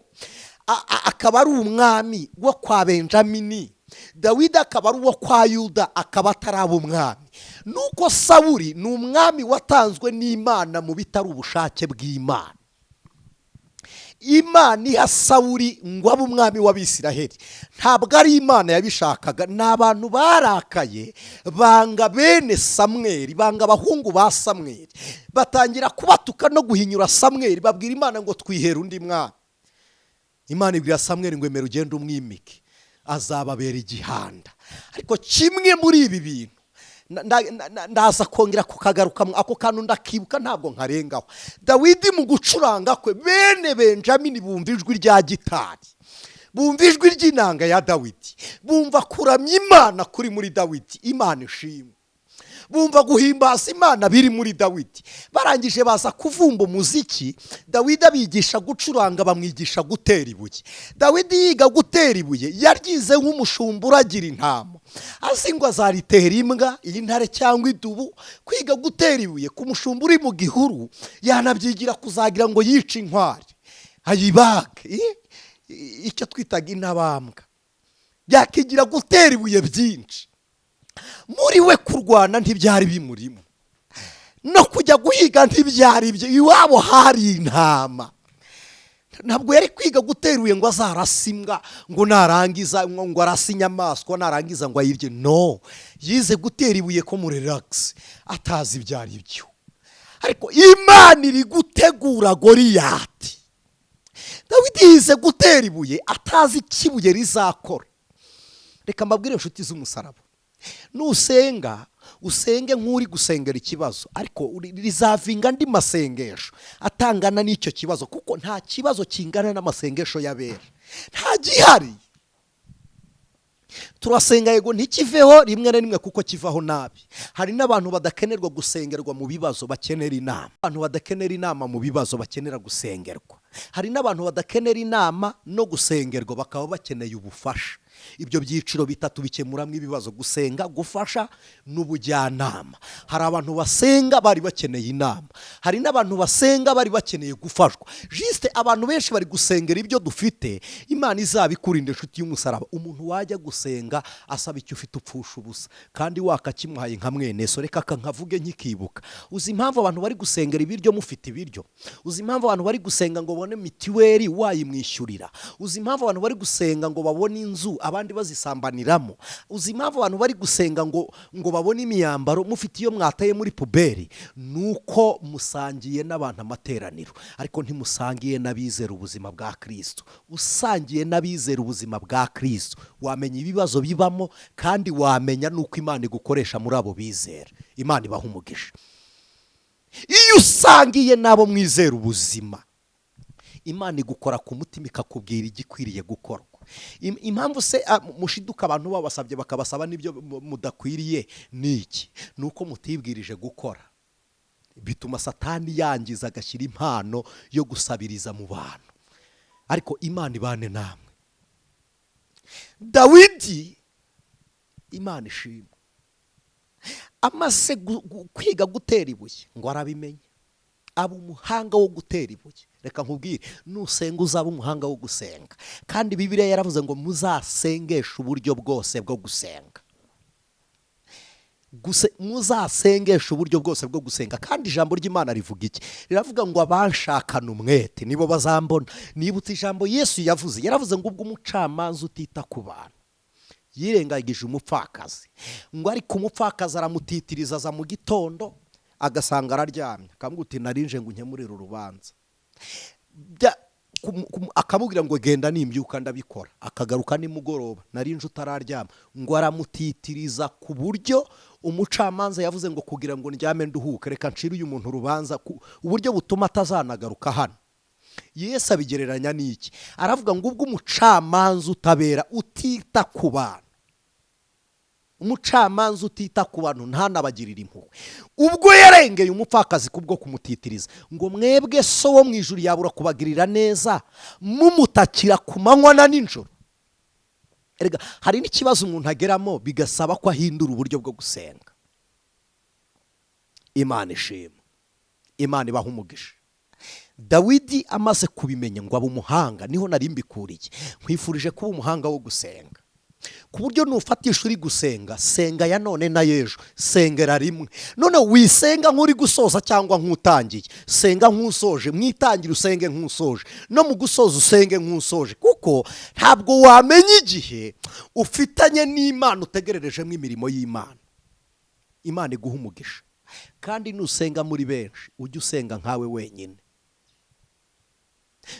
akaba ari umwami wo kwa Benjamini, Dawidi akaba ari uwo kwa Yuda, akaba ataraba umwami? Nuko Sawuli ni umwami watanzwe n'Imana mu bitari ubushake bw'Imana. Imana iha Sawuli ngo abe umwami w'Abisiraheli, ntabwo ari Imana yabishakaga. Ni abantu barakaye, banga bene Samweri, banga abahungu ba Samweri, batangira kubatuka no guhinyura Samweri. Babwira Imana ngo twihere undi mwami. Imana ibwira Samweri ngo emera ugende umwimike, azababera igihanda. Ariko kimwe muri ibi bintu ndaza kongera kukagaruka, ako kantu ndakibuka, ntabwo nkarengaho. Dawidi mu gucuranga kwe, bene Benjamini bumva ijwi rya gitari, bumva ijwi ry'inanga ya Dawidi, bumva kuramya Imana kuri muri Dawidi. Imana ishimwe. Bumva guhimbaza Imana biri muri Dawidi. Barangije baza kuvumba umuziki. Dawidi abigisha gucuranga, bamwigisha gutera ibuye. Dawidi yiga gutera ibuye, yaryize nk'umushumba uragira intama, azi ngo azaritera imbwa, intare cyangwa idubu. Kwiga gutera ibuye ku mushumba uri mu gihuru, yanabyigira kuzagira ngo yice inkware, ayibage, icyo twitaga intabambwa. Yakigira gutera ibuye byinshi. Muri we kurwana ntibyari bimurimo, no kujya guhiga ntibyari ibyo. Iwabo hari intama. Ntabwo yari kwiga gutera ibuye ngo azarase imbwa, ngo narangiza ngo arase inyamaswa, narangiza ngo ayirye. No, yize gutera ibuye ko muri relax, atazi ibyo ari byo. Ariko Imana iri gutegura Goriyati. Dawidi yize gutera ibuye atazi icyo ibuye rizakora. Reka mbabwire, inshuti z'umusaraba, nusenga usenge nk'uri gusengera ikibazo, ariko rizavinga andi masengesho atangana n'icyo kibazo, kuko nta kibazo kingana n'amasengesho y'abera, nta gihari. Turasenga yego, ntikiveho rimwe na rimwe, kuko kivaho nabi. Hari n'abantu badakenerwa gusengerwa mu bibazo, bakenera inama. Abantu badakenera inama mu bibazo, bakenera gusengerwa. Hari n'abantu badakenera inama no gusengerwa, bakaba bakeneye ubufasha. Ibyo byiciro bitatu bikemuramo ibibazo: gusenga, gufasha n'ubujyanama. Hari abantu basenga bari bakeneye inama, hari n'abantu basenga bari bakeneye gufashwa. Juste abantu benshi bari gusengera ibyo dufite. Imana izabikurinde, inshuti y'umusaraba. Umuntu wajya gusenga asaba icyo ufite, upfusha ubusa kandi wakakimuhaye nka mwene so. Reka nkavuge nkikibuka. Uzi impamvu abantu bari gusengera ibiryo mufite ibiryo? Uzi impamvu abantu bari gusenga ngo babone mituweli wayimwishyurira? Uzi impamvu abantu bari gusenga ngo babone inzu abandi bazisambaniramo? Uzi impamvu abantu bari gusenga ngo babone imyambaro mufite iyo mwataye muri poubelle? Nuko musangiye n'abantu amateraniro, ariko ntimusangiye n'abizera ubuzima bwa Kristo. Usangiye n'abizera ubuzima bwa Kristo wamenya ibibazo bibamo, kandi wamenya n'uko Imana igukoresha muri abo bizera. Imana ibaha umugisha. Iyo usangiye n'abo mwizera ubuzima, Imana igukora ku mutima, ikakubwira igikwiriye gukorwa. Impamvu se mushiduka abantu babasabye, bakabasaba n'ibyo mudakwiriye, ni iki? Ni uko mutibwirije gukora. Bituma Satani yangiza, agashyira impano yo gusabiriza mu bantu. Ariko Imana ibane namwe. Dawidi, Imana ishimwe, amaze kwiga gutera ibuye ngo arabimenye, aba umuhanga wo gutera ibuye. Reka nkubwire, nusenga uzaba umuhanga wo gusenga. Kandi Bibiliya yaravuze ngo muzasengeshe uburyo bwose bwo gusenga. Muzasengeshe uburyo bwose bwo gusenga. Kandi ijambo ry'Imana rivuga iki? Riravuga ngo abanshakana umwete nibo bazambona. Nibutse ijambo Yesu yavuze, yaravuze ngo ubwo umucamanza utita ku bantu yirengagije umupfakazi, ngo ariko umupfakazi aramutitiriza, aza mu gitondo agasanga araryamye, akamubwira uti narinje ngo unkemurire urubanza. Akamubwira ngo genda, nimbyuka ndabikora. Akagaruka nimugoroba, narinje utararyama. Ngo aramutitiriza ku buryo umucamanza yavuze ngo kugira ngo ndyame nduhuke, reka ncire uyu muntu urubanza uburyo butuma atazanagaruka hano. Yesu abigereranya n'iki? Aravuga ngo ubwo umucamanza utabera, utita ku bantu, umucamanza utita ku bantu ntanabagirire impuhwe, ubwo yarengeye umupfakazi kubwo kumutitiriza, ngo mwebwe So wo mu ijuru yabura kubagirira neza mumutakira ku manywa na nijoro? Erega hari n'ikibazo umuntu ageramo bigasaba ko ahindura uburyo bwo gusenga. Imana ishima, Imana ibaha umugisha. Dawidi amaze kubimenya ngo abe umuhanga, niho nari mbikuriye. Nkwifurije kuba umuhanga wo gusenga, ku buryo nufatisha uri gusenga, senga ya none na y'ejo, sengera rimwe. None wisenga nk'uri gusoza cyangwa nk'utangiye, senga nk'usoje. Mwitangire usenge nk'usoje, no mu gusoza usenge nk'usoje, kuko ntabwo wamenya igihe ufitanye n'Imana utegererejemo imirimo y'Imana. Imana iguha umugisha. Kandi nusenga muri benshi, ujye usenga nkawe wenyine,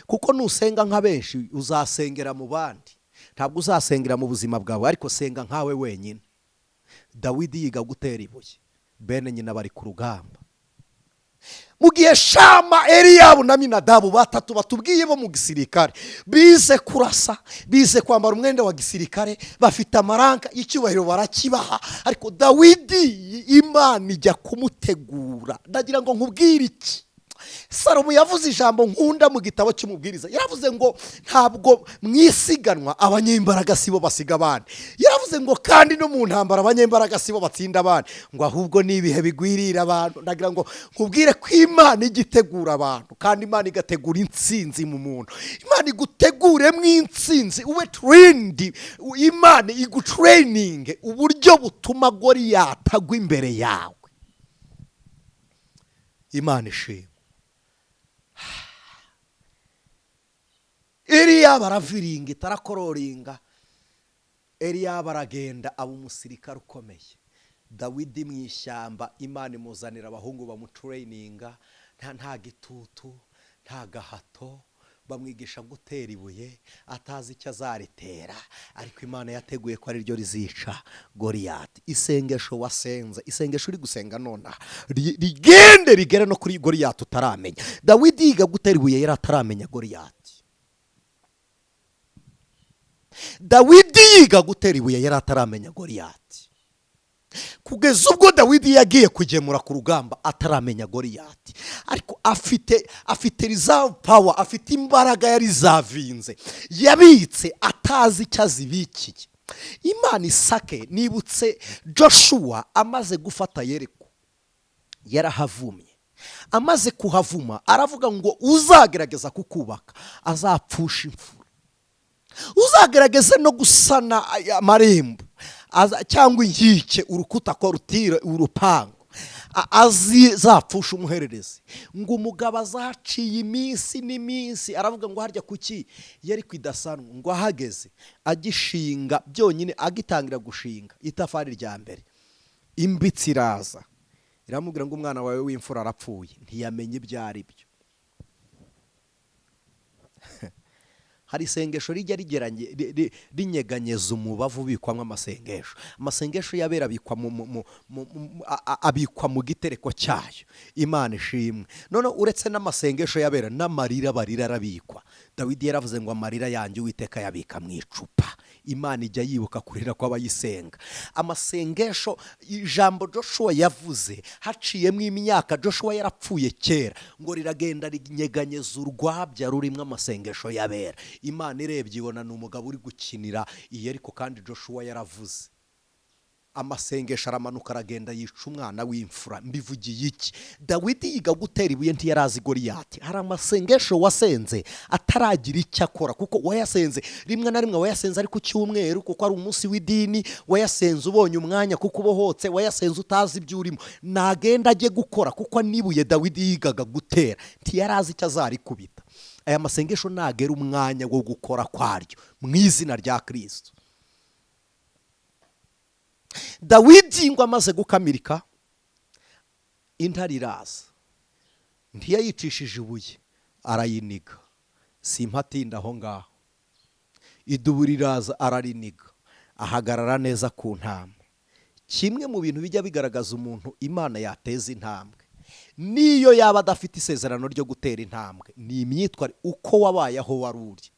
kuko nusenga nka benshi uzasengera mu bandi, ntabwo uzasengera mu buzima bwawe. Ariko senga nkawe wenyine. Dawidi yiga gutera ibuye, bene nyina bari ku rugamba, mu gihe Shama, Eliyabu na Minadabu, batatu batubwiye bo mu gisirikare, bize kurasa, bize kwambara umwenda wa gisirikare, bafite amaranka y'icyubahiro, barakibaha. Ariko Dawidi Imana ijya kumutegura. Ndagira ngo nkubwire iki: Salomo yavuze ijambo nkunda mu gitabo cy'Umubwiriza. Yaravuze ngo ntabwo mu isiganwa abanyembaraga sibo basiga abandi. Yaravuze ngo kandi no mu ntambara abanyembaraga sibo batsinda abandi, ngo ahubwo ni ibihe bigwirira abantu. Ndagira ngo nkubwire ko Imana ijya itegura abantu, kandi Imana igategura intsinzi mu muntu. Imana iguteguremo intsinzi, ube trained. Imana igutraininge uburyo butuma Goriyati agwa imbere yawe. Imana ishimwe. Eliya baraviringa, itarakororinga. Eliya baragenda, aba umusirikare ukomeye. Dawidi mu ishyamba Imana imuzanira abahungu bamutraininga, nta gitutu, nta gahato, bamwigisha gutera ibuye atazi icyo azaritera, ariko Imana yateguye ko ariryo rizica Goriyati. Isengesho wasenze, isengesho uri gusenga nonaha, rigende rigere no kuri Goriyati utaramenya. Dawidi yiga gutera ibuye yari ataramenya Goriyati. Dawidi yiga gutera ibuye yari ataramenya Goriyati. Kugeza ubwo Dawidi yagiye kugemura ku rugamba ataramenya Goriyati, ariko afite reserve power, afite imbaraga yari zavinze, yabitse atazi icyo azibikiye. Imana isake. Nibutse Joshua amaze gufata Yeriko, yarahavumye. Amaze kuhavuma aravuga ngo uzagerageza kukubaka azapfusha imfura, uzagerageze no gusana amarembo cyangwa inkike, urukuta, clôture, urupangu, azapfusha umuhererezi. Ngo umugabo azaciye iminsi n'iminsi, aravuga ngo harya kuki yari idasanwa? Ngo ahageze agishinga byonyine, agitangira gushinga itafari rya mbere, imbitsi iraza iramubwira ngo umwana wawe w'imfura arapfuye. Ntiyamenye ibyo ari byo. Hari isengesho rijya rinyeganyeza umubavu ubikwamo amasengesho. Amasengesho y'abera abikwa mu gitereko cyayo. Imana ishimwe. None uretse n'amasengesho y'abera, n'amarira barira arabikwa. Dawidi yaravuze ngo amarira yanjye Uwiteka yabika mu icupa. Imana ijya yibuka kurira kw'abayisenga. Amasengesho, ijambo Joshua yavuze haciyemo imyaka, Joshua yarapfuye kera, ngo riragenda rinyeganyeza urwabya rurimo amasengesho y'abera. Imana irebye ibona ni umugabo uri gukinira iyi, ariko kandi Joshua yaravuze. Amasengesho aramanuka aragenda yica umwana w'imfura. Mbivugiye iki? Dawidi yiga gutera ibuye ntiyarazi Goliyati. Hari amasengesho wasenze ataragira icyo akora, kuko wayasenze rimwe na rimwe wayasenze ari ku cyumweru kuko ari umunsi w'idini, wayasenze ubonye umwanya kuko ubohotse, wayasenze utazi ibyo urimo. Nagenda ajye gukora, kuko nibuye Dawidi yigaga gutera ntiyarazi icyo azarikubita. Aya masengesho nagera umwanya wo gukora kwaryo mu izina rya Kristo. Dawidi ngo amaze gukamirika, intare iraza, ntiyayicishije ibuye, arayiniga. Simpatinda aho ngaho. Idubu riraza arariniga, ahagarara neza ku ntama. Kimwe mu bintu bijya bigaragaza umuntu Imana yateza intambwe, niyo yaba adafite isezerano ryo gutera intambwe, ni imyitwarire, uko wabaye aho wari uri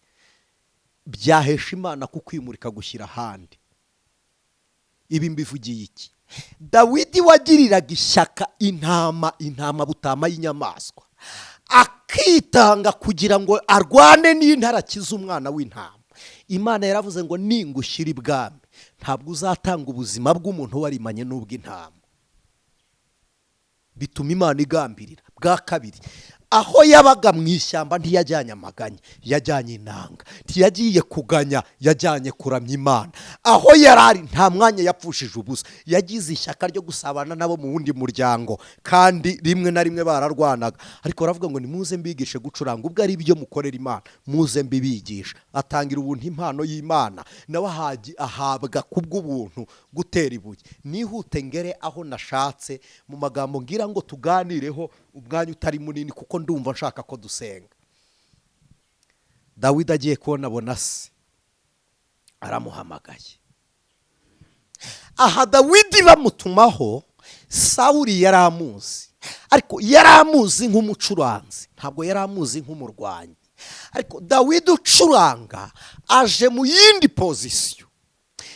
byahesha Imana kukwimurika gushyira ahandi. Ibi mbivugiye iki? Dawidi wagiriraga ishyaka intama, intama butama y'inyamaswa, akitanga kugira ngo arwane n'intare akize umwana w'intama. Imana yaravuze ngo ningushyira ibwami ntabwo uzatanga ubuzima bw'umuntu warimanye n'ubw'intama. Bituma Imana igambirira. Bwa kabiri, aho yabaga mu ishyamba ntiyajyanye amaganya, yajyanye inanga. Ntiyagiye kuganya, yajyanye kuramya Imana. Aho yarari nta mwanya yapfushije ubusa, yagize ishyaka ryo gusabana nabo mu wundi muryango, kandi rimwe na rimwe bararwanaga, ariko baravuga ngo nimuze mbigishe gucuranga, ubwo ari byo mukorera Imana muze mbibigisha. Atangira ubuntu impano y'Imana, nawe ahabwa kubw'ubuntu gutera ibuye. Nihute ngere aho nashatse mu magambo ngira ngo tuganireho umwanya utari munini, kuko ndumva nshaka ko dusenga. Dawidi agiye kubona abona se aramuhamagaye. Aha Dawidi bamutumaho, Sawuli yari amuzi, ariko yari amuzi nk'umucuranzi, ntabwo yari amuzi nk'umurwanyi. Ariko Dawidi ucuranga aje mu yindi position.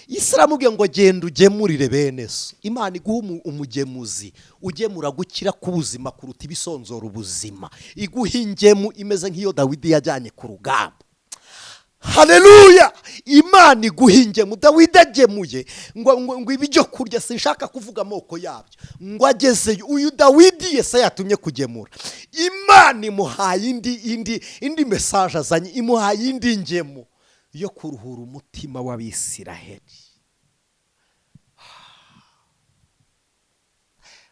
Isi aramubwiye ngo genda ugemurire bene so. Imana iguha umugemuzi ugemura gukira k'ubuzima kuruta ibisonzora ubuzima, iguha ingemu imeze nk'iyo Dawidi yajyanye ku rugamba. Haleluya! Imana iguha ingemu. Dawidi agemuye ngo ibyo kurya, sinshaka kuvuga amoko yabyo, ngo agezeyo. Uyu Dawidi Yesaya yatumye kugemura, Imana imuhaye indi message azanye, imuhaye indi ngemu yo kuruhura umutima w'Abisiraheli.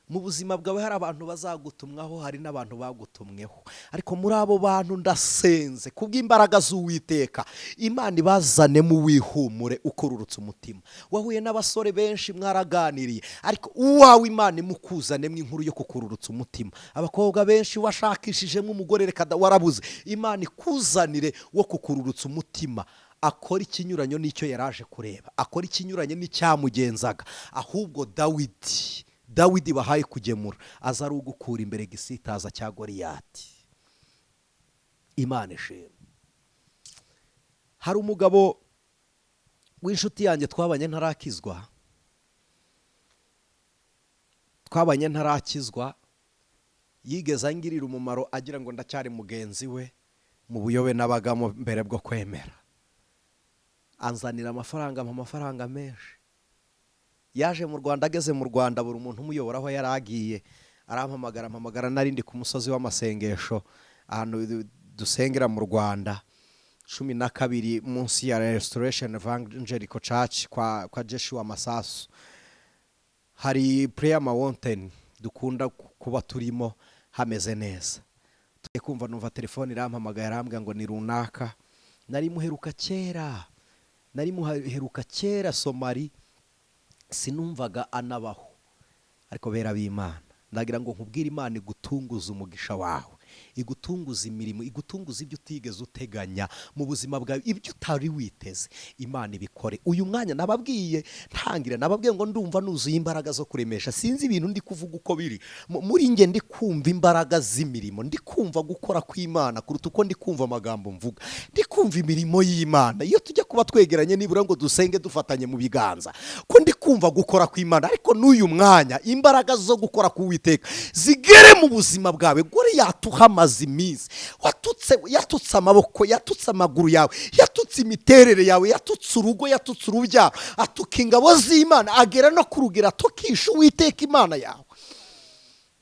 Mu buzima bwawe hari abantu bazagutumwaho, hari n'abantu bagutumweho, ariko muri abo bantu ndasenze kubw'imbaraga z'Uwiteka, Imana ibazanemo wihumure ukururutse umutima. Wahuye n'abasore benshi mwaraganiriye, ariko uwawe Imana imukuzanemo inkuru yo kukururutsa umutima. Abakobwa benshi washakishijemo umugore reka warabuze, Imana ikuzanire wo kukururutsa umutima. Akora ikinyuranyo n'icyo yaraje kureba, akora ikinyuranyo n'icyamugenzaga. Ahubwo Dawidi bahaye kugemura aza ari ugukura imbere gisitaza cya Goliyati. Imana ishimwe. Hari umugabo w'inshuti yanjye twabanye ntarakizwa, yigeze angirira umumaro agira ngo ndacyari mugenzi we mu buyobe nabagamo mbere bwo kwemera. Anzanira amafaranga, ampa amafaranga menshi. Yaje mu Rwanda, ageze mu Rwanda buri muntu umuyobora aho yari agiye arampamagara, ampamagara narindi ku musozi w'amasengesho ahantu dusengera mu Rwanda 12 munsi ya Restoration Evangelical Church kwa Joshua Masasu. Hari prayer mountain dukunda kuba turimo, hameze neza. Tugiye kumva numva telefone irampamagaye, arambwira ngo ni runaka. Nari muheruka kera, nari muheruka kera Somali, sinumvaga anabaho. Ariko bera b'Imana, ndagira ngo nkubwire, Imana igutunguze umugisha wawe, igutunguza imirimo, igutunguza ibyo utigeze uteganya mu buzima bwawe, ibyo utari witeze, Imana ibikore uyu mwanya. Nababwiye ntangira, nababwiye ngo ndumva nuzuye imbaraga zo kuremesha. Sinzi ibintu ndi kuvuga uko biri muri nge, ndi kumva imbaraga z'imirimo, ndi kumva gukora kw'Imana kuruta uko ndi kumva amagambo mvuga. Ndi kumva imirimo y'Imana. Iyo tujya kuba twegeranye nibura ngo dusenge dufatanye mu biganza, ko ndi kumva gukora kw'Imana. Ariko n'uyu mwanya imbaraga zo gukora k'Uwiteka zigere mu buzima bwawe. Gore yatuhamaze iminsi watutse, yatutse amaboko, yatutse amaguru yawe, yatutse imiterere yawe, yatutse urugo, yatutse urubyaro, atuka ingabo z'Imana, agera no ku rugero atukisha Uwiteka Imana yawe.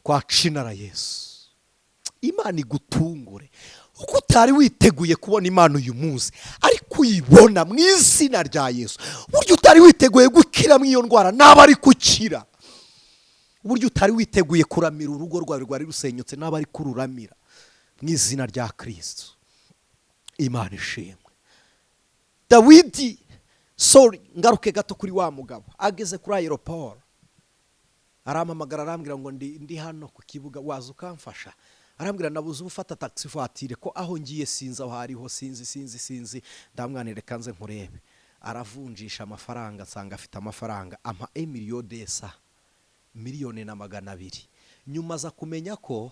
Kwa cinara Yesu, Imana igutungure uko utari witeguye kubona Imana uyu munsi, ariko uyibona mu izina rya Yesu. Buryo utari witeguye gukira mu iyo ndwara, naba ari gukira. Uburyo utari witeguye kuramira urugo rwawe rwari rusenyutse, naba ari kururamira mu izina rya Kristo. Imana ishimwe. Dawidi, sorry, ngaruke gato kuri wa mugabo. Ageze kuri aéroport arampamagara, arambwira ngo ndi hano ku kibuga, waza ukamfasha? Arambwira nabuze ubufata taxi voiture, ko aho ngiye sinzi aho hariho, sinzi sinzi sinzi. Ndamwanire kanze nkurebe. Aravunjisha amafaranga, nsanga afite amafaranga, ampa emiliyo desa, 1,200,000. Nyuma aza kumenya ko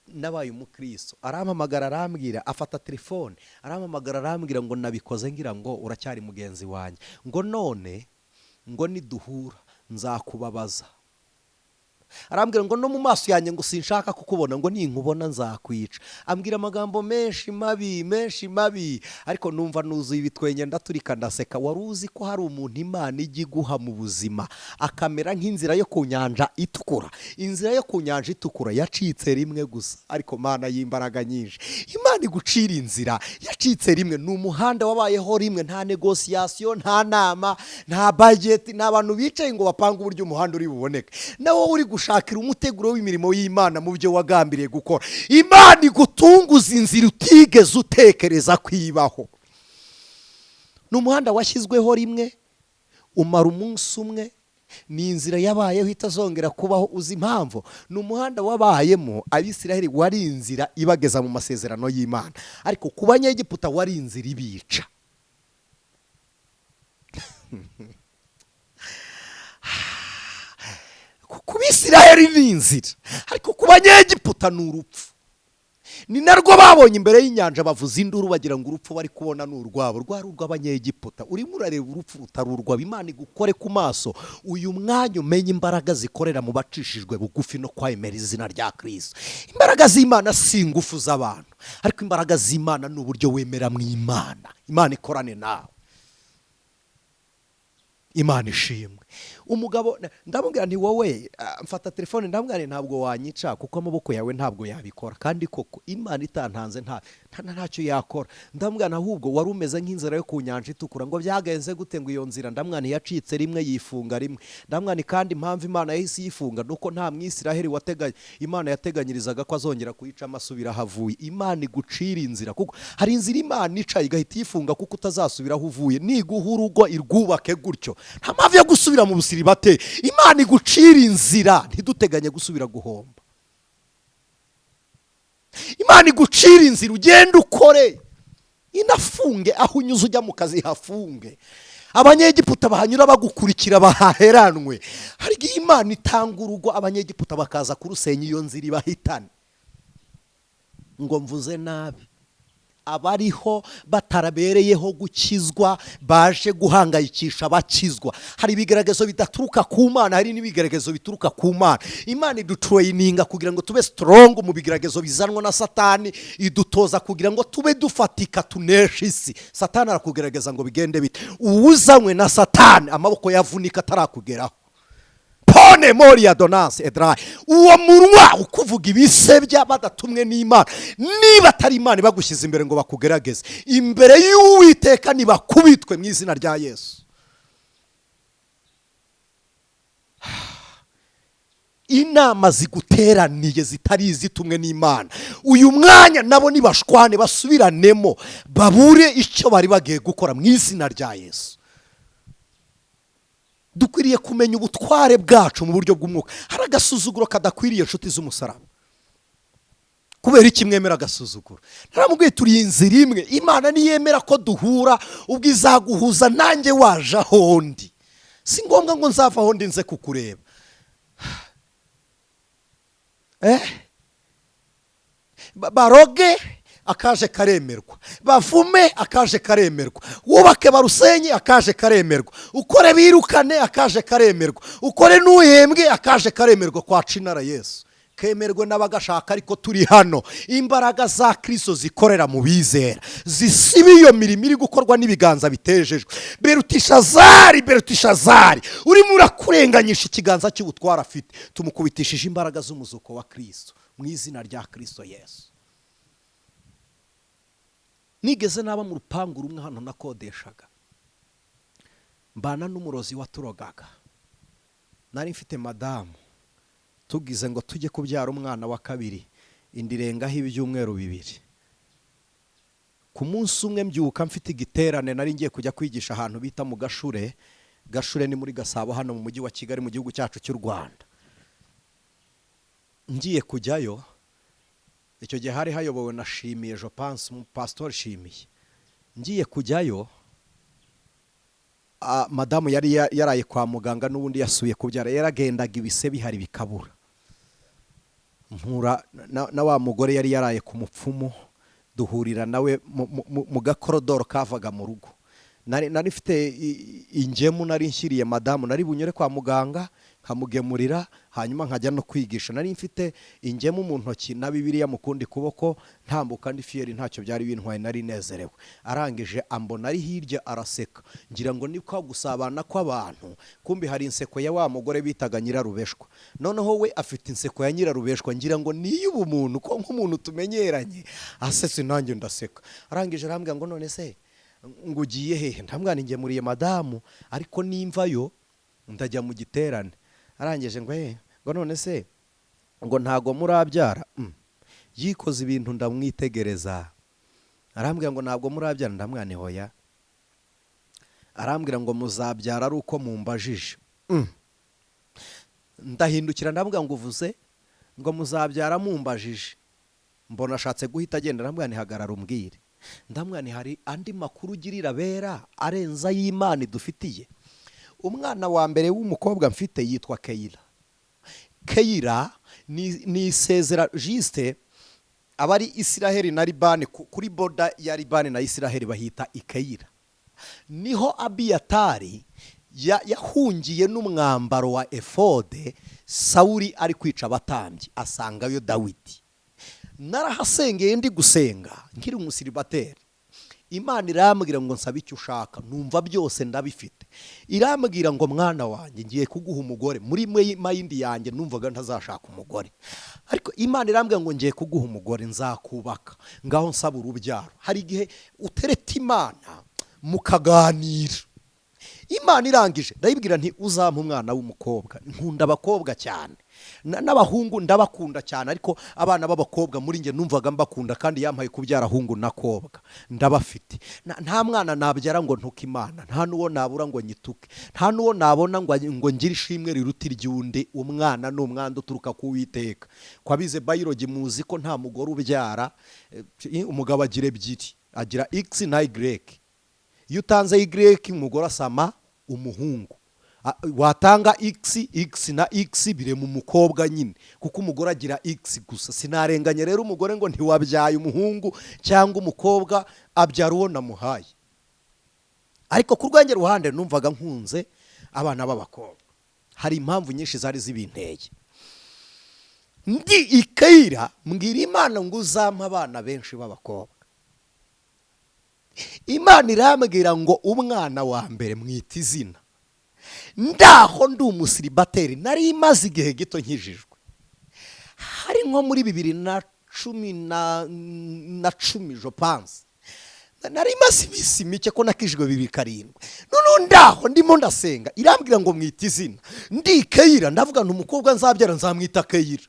nabaye umukristo, arampamagara arambwira, afata telefone arampamagara arambwira ngo nabikoze ngira ngo uracyari mugenzi wanjye, ngo none ngo niduhura nzakubabaza. Arambwira ngo no mu maso yanjye ngo sinshaka kukubona, ngo ninkubona nzakwica. Ambwira amagambo menshi mabi, menshi mabi, ariko numva nuzuye ibitwenge, ndaturika ndaseka. Wari uzi ko hari umuntu Imana ijya iguha mu buzima akamera nk'inzira yo ku nyanja itukura? Inzira yo ku nyanja itukura yacitse rimwe gusa, ariko Mana y'imbaraga nyinshi, Imana igucira inzira yacitse rimwe. Ni umuhanda wabayeho rimwe, nta négociation, nta nama, nta budget, nta bantu bicaye ngo bapange uburyo umuhanda uri buboneke. Nawe uri gushakira umuteguro w'imirimo y'Imana mu byo wagambiriye gukora, Imana igutunguza inzira utigeze utekereza kwibaho. Ni umuhanda washyizweho rimwe, umara umunsi umwe. Ni inzira yabayeho itazongera kubaho. Uzi impamvu? Ni umuhanda wabayemo Abisiraheli, wari inzira ibageza mu masezerano y'Imana, ariko ku Banyegiputa wari inzira ibica. Ku Bisiraheli ni inzira, ariko ku Banyegiputa ni urupfu. Ni narwo babonye imbere y'inyanja, bavuza induru bagira ngo urupfu bari kubona ni urwabo, rwari urw'Abanyegiputa. Urimo urareba urupfu rutari urwabo. Imana igukore ku maso uyu mwanya, umenye imbaraga zikorera mu bacishijwe bugufi no kwemera izina rya Kristo. Imbaraga z'Imana si ingufu z'abantu, ariko imbaraga z'Imana ni uburyo wemera mu Imana. Imana ikorane nawe. Imana ishimwe. Umugabo ndamubwira nti wowe, mfata telefone ndamubwira nti ntabwo wanyica kuko amaboko yawe ntabwo yabikora, kandi koko Imana itantanze ntacyo yakora. Ndamubwira ahubwo wari umeze nk'inzira yo ku nyanja itukura. Ngo byagenze gute ngo iyo nzira? Ndamubwira nti yacitse rimwe yifunga rimwe. Ndamubwira nti kandi impamvu Imana yahise yifunga nuko nta Mwisiraheli wateganya, Imana yateganyirizaga ko azongera kuyicamo asubira aho avuye. Imana igucira inzira, kuko hari inzira Imana ica igahita iyifunga kuko utazasubira aho uvuye. Niguha urugo irwubake gutyo, nta mpamvu yo gusubira mu busiribate. Imana igucira inzira, ntiduteganye gusubira guhomba. Imana igucira inzira ugende ukore, inafunge aho unyuze ujya mu kazi hafunge, Abanyegiputa bahanyura bagukurikira bahaheranwe. Hari igihe Imana itanga urugo Abanyegiputa bakaza kurusenya, iyo nzira ibahitane. Ngo mvuze nabi? Abariho batarabereyeho gukizwa baje guhangayikisha abakizwa. Hari ibigaragazo bidaturuka ku Mana, hari n'ibigaragazo bituruka ku Mana. Imana idutrayininga kugira ngo tube strong mu bigaragazo bizanwa na Satani, idutoza kugira ngo tube dufatika tuneshe isi. Satani arakugerageza ngo bigende bite? Uwuzanywe na Satani amaboko yavunika atarakugeraho. Pone moriya donance edarayi, uwo munwa ukuvuga ibisebya badatumwe n'Imana, niba atari Imana ibagushyize imbere ngo bakugerageze imbere y'Uwiteka, nibakubitwe mu izina rya Yesu. Inama ziguteraniye zitari izitumwe n'Imana uyu mwanya, nabo nibashwane basubiranemo, babure icyo bari bagiye gukora mu izina rya Yesu. Dukwiriye kumenya ubutware bwacu mu buryo bw'umwuka. Hari agasuzuguro kadakwiriye, inshuti z'umusaraba. Kubera iki mwemera agasuzuguro? Ntaramubwiye turi inzira imwe. Imana niyemera ko duhura, ubwo izaguhuza nanjye waje aho ndi. Si ngombwa ngo nzava aho ndi nze kukureba. Baroge akaje karemerwa, bavume akaje karemerwa, wubake barusenye akaje karemerwa, ukore birukane akaje karemerwa, ukore n'uhembwe akaje karemerwa. Kwa cinara Yesu kemerwe n'abagashaka, ariko turi hano imbaraga za Kristo zikorera mu bizera zisiba iyo mirimo iri gukorwa n'ibiganza bitejejwe. Berutishazari, Berutishazari urimo urakurenganyisha ikiganza cy'ubutware afite, tumukubitishije imbaraga z'umuzuko wa Kristo mu izina rya Kristo Yesu. Nigeze naba mu rupangu rumwe hano nakodeshaga, mbana n'umurozi waturogaga. Nari mfite madamu, tugize ngo tujye kubyara umwana wa kabiri, inda irengaho ibyumweru 2. Ku munsi umwe mbyuka mfite igiterane, nari ngiye kujya kwigisha ahantu bita mu Gashure. Gashure ni muri Gasabo hano mu mujyi wa Kigali mu gihugu cyacu cy'u Rwanda. Ngiye kujyayo, icyo gihe hari hayobowe na Shimiye Jopanse, umupasitori Shimiye. Ngiye kujyayo, madamu yari yaraye kwa muganga, n'ubundi yasubiye kubyara, yaragendaga ibise bihari bikabura. Mpura na wa mugore yari yaraye ku mupfumu, duhurira nawe mu gakorodoro kavaga mu rugo. Nari mfite ingemu nari nshyiriye madamu, nari bunyure kwa muganga nkamugemurira, hanyuma nkajya no kwigisha. Nari mfite ingemu mu ntoki na Bibiliya mu kundi kuboko, ntambuka ndi fiyeri, ntacyo byari bintwaye, nari nezerewe. Arangije ambona ari hirya araseka, ngira ngo ni kwa gusabana kw'abantu, kumbi hari inseko ya wa mugore bitaga Nyirarubeshwa. Noneho we afite inseko ya Nyirarubeshwa, ngira ngo ni iy'ubumuntu, ko nk'umuntu tumenyeranye asetse nanjye ndaseka. Arangije arambwira ngo none se ngo ugiye hehe? Ndamubwira ngemuriye madamu, ariko nimvayo ndajya mu giterane. Arangije ngo ngo none se ngo ntago murabyara? Yikoze ibintu ndamwitegereza, arambwira ngo ntabwo murabyara. Ndamubwira nti hoya. Arambwira ngo muzabyara ari uko mumbajije. Ndahindukira ndamubwira ngo uvuze ngo muzabyara mumbajije. Mbona ashatse guhita agenda, ndamubwira nti hagarara umbwire. Ndamubwira nti hari andi makuru ugirira abera arenze ay'Imana idufitiye. Umwana wa mbere w'umukobwa mfite yitwa Keyira. Keyira ni isezera jisite abari Isiraheli na Libani, kuri boda ya Libani na Isiraheli bahita Ikeyira. Niho Abiyatari yahungiye n'umwambaro wa efode, Sawuli ari kwica abatambyi asangayo Dawidi. Narahasengeye ndi gusenga nkiri umusiribateri, Imana irambwira ngo nsabe icyo ushaka, numva byose ndabifite. Irambwira ngo mwana wanjye ngiye kuguha umugore. Muri mayindi yanjye numvaga ntazashaka umugore, ariko Imana irambwira ngo ngiye kuguha umugore, nzakubaka, ngaho nsaba urubyaro. Hari igihe utereta Imana mukaganira. Imana irangije ndayibwira nti uzampa umwana w'umukobwa, nkunda abakobwa cyane, n'abahungu ndabakunda cyane, ariko abana b'abakobwa muri njye numvaga mbakunda, kandi yampaye kubyara ahungu n'akobwa ndabafite. Nta mwana nabyara ngo ntuke Imana, nta n'uwo nabura ngo nyituke, nta n'uwo nabona ngo ngire ishimwe riruta iry'undi. Umwana ni umwanda uturuka ku Uwiteka. Kwa bize biology muzi ko nta mugore ubyara, umugabo agira ebyiri, agira X na Y. Iyo utanze Y umugore asama umuhungu, Watanga x x na x birema umukobwa nyine, kuko umugore agira x gusa. Sinarenganye rero umugore ngo ntiwabyaye umuhungu cyangwa umukobwa, abyara uwo namuhaye. Ariko ku rwanjye ruhande numvaga nkunze abana b'abakobwa, hari impamvu nyinshi zari zibinteye. Ndi ikayira mbwira Imana ngo uzampe abana benshi b'abakobwa. Imana irambwira ngo umwana wa mbere mwita izina. Ndaho ndi umusiribateri, nari imaze igihe gito nkijijwe, hari nko muri 2010, je pense, nari imaze iminsi mike ko nakijijwe 2007. Noneho ndaho ndimo ndasenga, irambwira ngo mwite izina. Ndi Keyira, ndavuga nti umukobwa nzabyara nzamwita Keyira.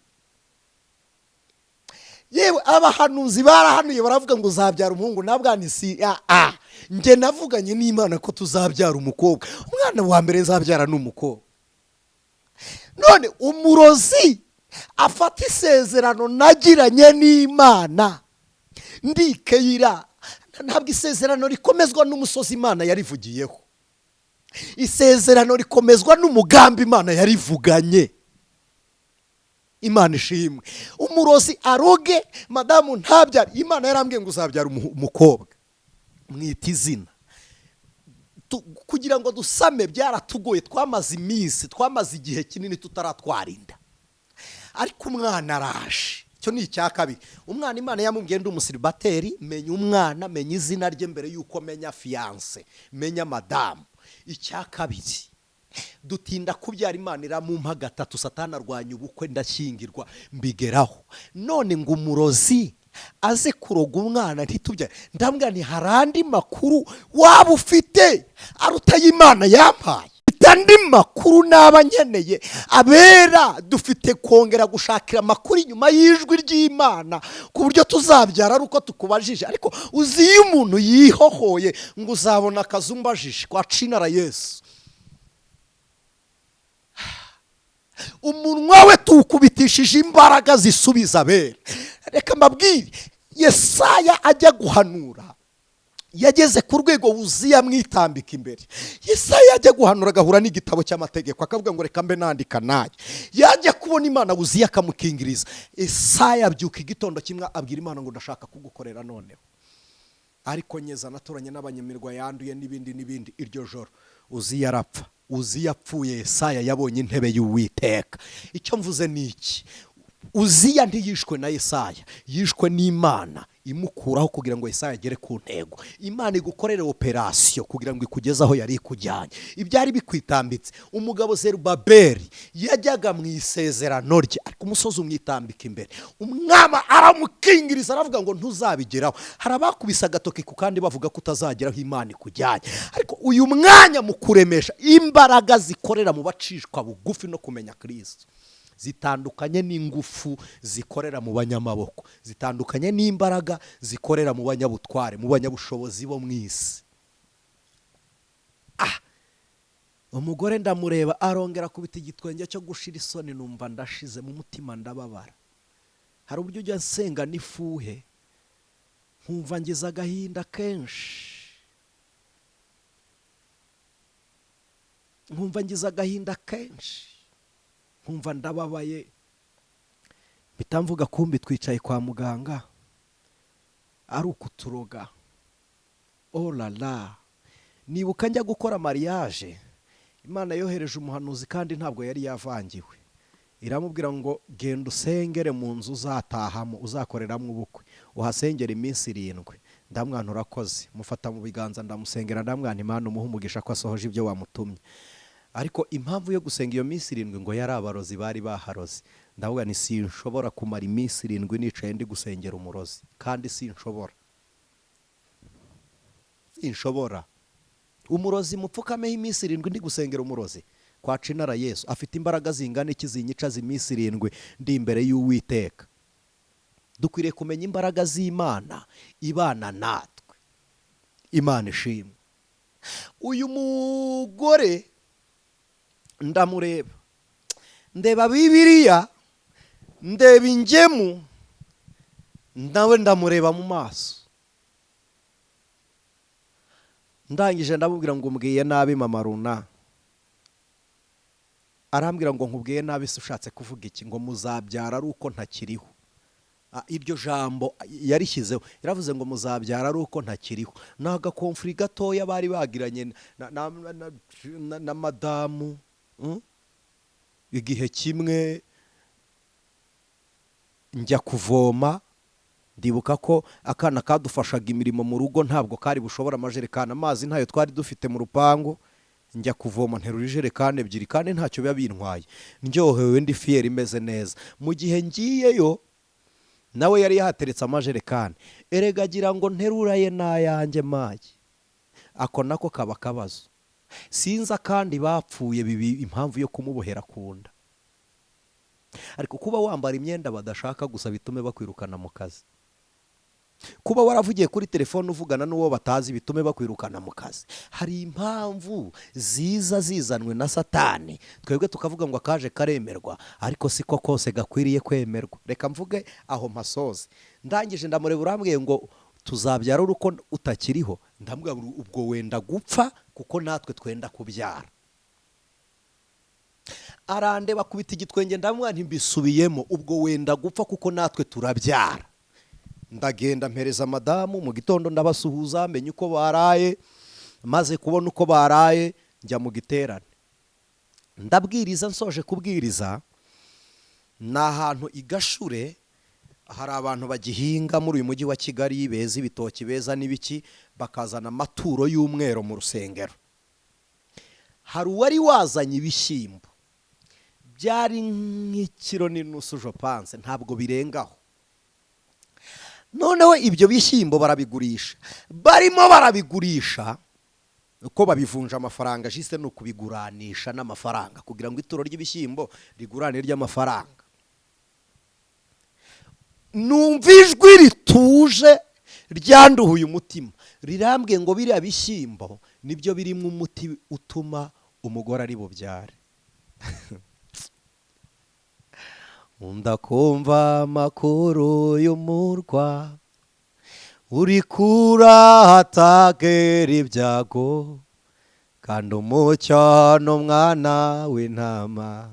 Yewe, abahanuzi barahanuye baravuga ngo uzabyara umuhungu. Nabwo ni si a njye navuganye n'Imana ko tuzabyara umukobwa, umwana wa mbere nzabyara ni umukobwa. None umurozi afata isezerano nagiranye n'Imana ndi Keyira. Ntabwo isezerano rikomezwa n'umusozi Imana yarivugiyeho, isezerano rikomezwa n'umugambi Imana yarivuganye. Imana ishimwe. Umurozi aroge madamu ntabyare, Imana yarambwiye ngo uzabyara umukobwa, mwita izina. Kugira ngo dusame byaratugoye, twamaze iminsi, twamaze igihe kinini tutaratwara inda, ariko umwana araje. Icyo ni icya kabiri. Umwana Imana yamubwiye ndi umusiribateri, menya umwana, menya izina rye mbere y'uko menya fiancée, menya madamu. Icya kabiri, dutinda kubyara, Imana iramumpa gatatu, Satani arwanya ubukwe, ndashyingirwa, mbigeraho. None ngo umurozi aze kuroga umwana ntitubyare. Ndambwira nti hari andi makuru waba ufite aruta y'Imana yampaye? Andi makuru naba nkeneye? Abera dufite kongera gushakira amakuru inyuma y'ijwi ry'Imana, ku buryo tuzabyara ari uko tukubajije. Ariko uzi iyo umuntu yihohoye ngo uzabona akazi umbajije kwa cinara Yesu, umunwa we tuwukubitishije imbaraga zisubiza abera. Reka mbabwire, Yesaya ajya guhanura yageze ku rwego Wuziya amwitambika imbere. Yesaya ajya guhanura agahura n'igitabo cy'amategeko, akavuga ngo reka mbe nandika naye. Yajya kubona Imana, Wuziya akamukingiriza. Yesaya abyuka igitondo kimwe abwira Imana ngo ndashaka kugukorera noneho, ariko nyeza naturanye n'abanyamirwa yanduye n'ibindi n'ibindi. Iryo joro Uziya arapfa. Uziya apfuye, Yesaya yabonye intebe y'Uwiteka. Icyo mvuze ni iki? Uziya ntiyishwe na Yesaya, yishwe n'Imana imukuraho kugira ngo Yesaya agere ku ntego. Imana igukorere operasiyo kugira ngo ikugeze aho yari ikujyanye. Ibyari bikwitambitse, umugabo Zerubabeli yajyaga mu isezerano rye, ariko umusozi umwitambika imbere, umwami aramukingiriza, aravuga ngo ntuzabigeraho. Hari abakubise agatoki ku kandi bavuga ko utazageraho Imana ikujyanye. Ariko uyu mwanya mu kuremesha, imbaraga zikorera mu bacishwa bugufi no kumenya Kirisito zitandukanye n'ingufu zikorera mu banyamaboko, zitandukanye n'imbaraga zikorera mu banyabutware, mu banyabushobozi bo mu isi. Umugore ndamureba, arongera akubita igitwenge cyo gushira isoni, numva ndashize mu mutima, ndababara. Hari uburyo ujya nsenga n'ifuhe, nkumva ngize agahinda kenshi, nkumva ngize agahinda kenshi, nkumva ndababaye. Mpita mvuga kumbi twicaye kwa muganga ari ukuturoga. Oh la la, nibuka njya gukora mariage, Imana yohereje umuhanuzi kandi ntabwo yari yavangiwe, iramubwira ngo genda usengere mu nzu uzatahamo, uzakoreramo ubukwe, uhasengera iminsi 7. Ndamwana urakoze, mufata mu biganza ndamusengera, ndamwana Imana umuha umugisha ko asohoje ibyo wamutumye. Ariko impamvu yo gusenga iyo minsi 7 ngo yari abarozi bari baharoze. Ndavuga nti sinshobora kumara iminsi 7 nicaye ndi gusengera umurozi, kandi sinshobora, sinshobora. Umurozi mupfukameho iminsi 7 ndi gusengera umurozi kwa cinara Yesu afite imbaraga zingana iki zinyicaza iminsi 7 ndi imbere y'Uwiteka? Dukwiriye kumenya imbaraga z'Imana ibana natwe. Imana ishimwe. Uyu mugore ndamureba, ndeba Bibiliya, ndeba ingemu, nawe ndamureba mu maso, ndangije ndamubwira ngo umbwiye nabi mama runa. Arambwira ngo nkubwiye nabi se ushatse kuvuga iki? Ngo muzabyara ari uko ntakiriho. Iryo jambo yarishyizeho, yaravuze ngo muzabyara ari uko ntakiriho. Ni agaconflit gatoya bari bagiranye na madamu. Igihe kimwe njya kuvoma, ndibuka ko akana kadufashaga imirimo mu rugo ntabwo kari bushobora amajerekani, amazi ntayo twari dufite mu rupangu. Njya kuvoma, nterura ijerekani ebyiri kandi ntacyo biba bintwaye, ndyohewe, ndi fier, imeze neza. Mu gihe ngiyeyo nawe yari yahateretse amajerekani, erega agira ngo nterura ye n'ayanjye mayi. Ako nako kaba akabazo. Sinzi akandi bapfuye bibi impamvu yo kumubohera ku nda. Ariko kuba wambara imyenda badashaka gusa bitume bakwirukana mu kazi, kuba waravugiye kuri telefone uvugana n'uwo batazi bitume bakwirukana mu kazi. Hari impamvu ziza zizanwe na Satani, twebwe tukavuga ngo akaje karemerwa, ariko siko kose gakwiriye kwemerwa. Reka mvuge aho mpasoze. Ndangije ndamureba, urambwiye ngo tuzabyara uko utakiriho. Ndamubwira ngo ubwo wenda gupfa kuko natwe twenda kubyara. Arandeba akubita igitwenge. Ndamubwira nti mbisubiyemo, ubwo wenda gupfa kuko natwe turabyara. Ndagenda mpereza madamu mu gitondo, ndabasuhuza, menya uko baraye. Maze kubona uko baraye, njya mu giterane, ndabwiriza. Nsoje kubwiriza, ni ahantu i Gashure, hari abantu bagihinga muri uyu mujyi wa Kigali, beza ibitoki, beza n'ibiki, bakazana amaturo y'umweru mu rusengero. Hari uwari wazanye ibishyimbo, byari nk'ikiro n'inusu, je pense, ntabwo birengaho. Noneho ibyo bishyimbo barabigurisha, barimo barabigurisha uko babivunja amafaranga, juste ni ukubiguranisha n'amafaranga kugira ngo ituro ry'ibishyimbo rigurane ry'amafaranga. Numva ijwi rituje ryanduhuye umutima, rirambwiye ngo biriya bishyimbo nibyo birimo umuti utuma umugore ari bubyare. Nkunda kumva amakuru y'umurwa uri kurahatagera ibyago, kandi umucyo n'umwana w'intama,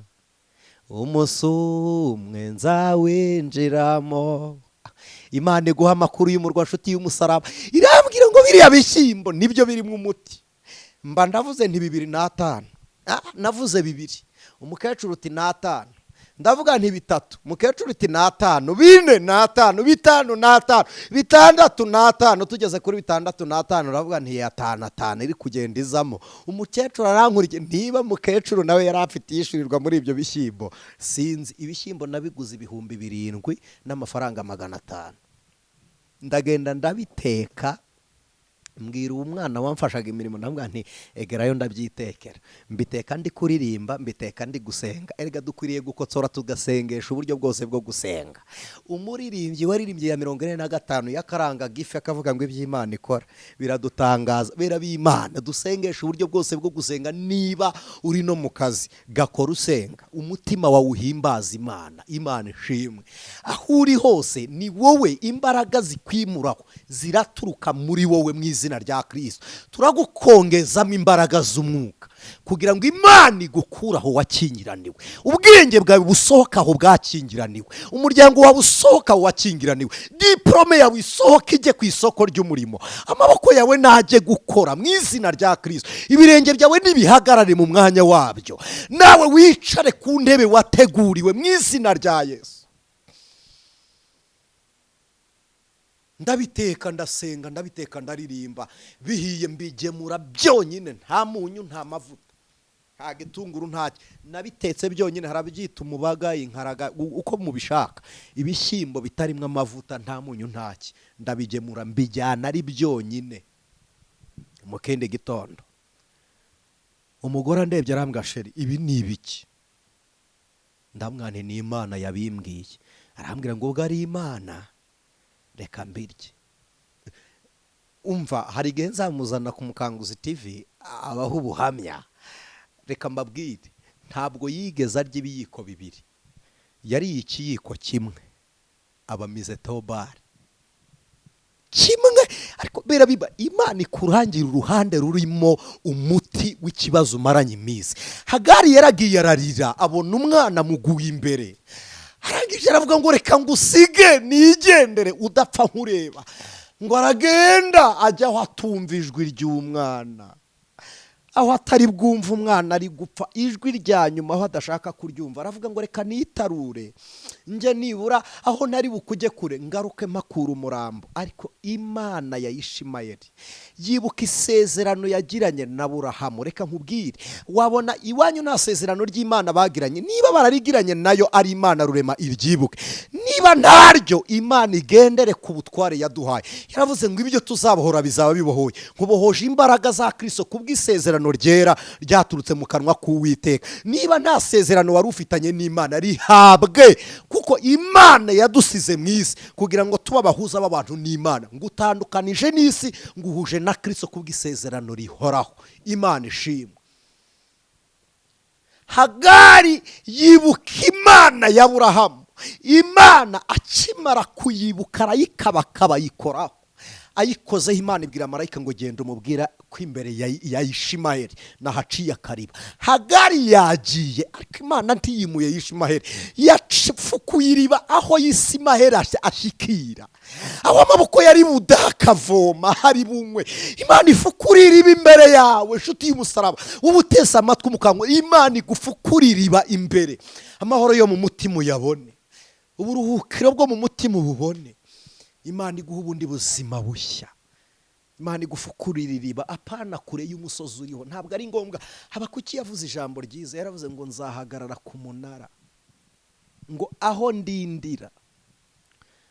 umunsi umwe nzawinjiramo. Imana iguha amakuru y'umurwa, nshuti y'umusaraba. Irambwira ngo biriya bishyimbo nibyo birimo umuti. Mba ndavuze nti 2.5. Navuze 2, umukecuru uti 5. Ndavuga nti 3, umukecuru uti 5. 4.5, 5.5, 6.5. Tugeze kuri 6.5, uravuga nti atanu atanu iri kugenda izamo. Umukecuru arankurikiye. Niba mukecuru nawe yari afite yishyurirwa muri ibyo bishyimbo, sinzi. Ibishyimbo nabiguze 7500. Ndagenda ndabiteka, mbwira uwo mwana wamfashaga imirimo, ndamubwira nti egerayo ndabyitekera. Mbiteka ndi kuririmba, mbiteka ndi gusenga. Erega dukwiriye gukotsora tugasengesha uburyo bwose bwo gusenga. Umuririmbyi waririmbye ya 45 yakarangaga ifi, akavuga ngo iby'Imana ikora biradutangaza. Bera b'Imana, dusengesha uburyo bwose bwo gusenga. Niba uri no mu kazi, gakora usenga, umutima wawe uhimbaza Imana. Imana ishimwe. Aho uri hose ni wowe imbaraga zikwimuraho ziraturuka muri wowe. Mu izina rya Kirisito turagukongezamo imbaraga z'umwuka kugira ngo Imana igukure aho wakingiraniwe, ubwenge bwawe busohoka aho bwakingiraniwe, umuryango wawe usohoka aho wakingiraniwe, diporome yawe isohoka ijye ku isoko ry'umurimo, amaboko yawe najye gukora mu izina rya Kirisito, ibirenge byawe nibihagarare mu mwanya wabyo, nawe wicare ku ntebe wateguriwe mu izina rya Yesu. Ndabiteka ndasenga, ndabiteka ndaririmba. Bihiye mbigemura byonyine, nta munyu, nta mavuta, nta gitunguru, ntacyo. Nabitetse byonyine. Hari ababyita umubaga, inkaraga, uko mubishaka. Ibishyimbo bitarimo amavuta, nta munyu, ntaki. Ndabigemura, mbijyana ari byonyine. Mu kindi gitondo umugore andebye arambwira: "Chéri, ibi ni ibiki?" Ndamwana ni Imana yabimbwiye. Arambwira ngo ubwo ari Imana reka mbirye. Umva, hari igihe nzamuzana ku Mukanguzi TV abaho ubuhamya. Reka mbabwire, ntabwo yigeze arya ibiyiko bibiri, yariye ikiyiko kimwe, aba mize tobari kimwe. Ariko bera biba Imana ikurangira uruhande rurimo umuti w'ikibazo umaranye iminsi. Hagari yaragiye ararira, abona umwana amuguye imbere, arangije aravuga ngo reka ngusige nigendere udapfa nkureba. Ngo aragenda ajya aho atumva ijwi ry'umwana, aho atari bwumva umwana ari gupfa, ijwi rya nyuma aho adashaka kuryumva. Aravuga ngo reka nitarure njye nibura aho ntari bukujye kure, ngaruke mpakura umurambo. Ariko Imana ya Ishimayeli yibuka isezerano yagiranye na Burahamu. Reka nkubwire, wabona iwanyu nta sezerano ry'Imana bagiranye, niba bararigiranye nayo ari Imana rurema iryibuke, niba ntaryo Imana igendere ku butware yaduhaye. Yaravuze ngo ibyo tuzabohora bizaba bibohoye. Nkubohoje imbaraga za Kristo kubw'isezerano ryera ryaturutse mu kanwa k'Uwiteka. Niba nta sezerano wari ufitanye n'Imana, rihabwe, kuko Imana yadusize mu isi kugira ngo tube abahuza b'abantu n'Imana. Ngutandukanije n'isi, nguhuje na Kristo kubw'isezerano rihoraho. Imana ishimwe. Hagari yibuka Imana ya Burahamu. Imana akimara kuyibuka arayikabakaba, ayikoraho. Ayikozeho Imana ibwira marayika ngo genda umubwira ko imbere ya Ishimayeli nahaciye akariba. Hagari yagiye, ariko Imana ntiyimuye Ishimayeli, yafukuye iriba aho Ishimayeli ashikira, aho amaboko yari budakavoma hari bunywe. Imana ifukura iriba imbere yawe, nshuti y'umusaraba, uba utese amatwi umukangwe. Imana igufukura iriba imbere, amahoro yo mu mutima uyabone, uburuhukiro bwo mu mutima ububone. Imana iguha ubundi buzima bushya. Imana igufukurira iriba, apana kure y'umusozi uriho, ntabwo ari ngombwa. Habakuki yavuze ijambo ryiza, yaravuze ngo nzahagarara ku munara, ngo aho ndindira.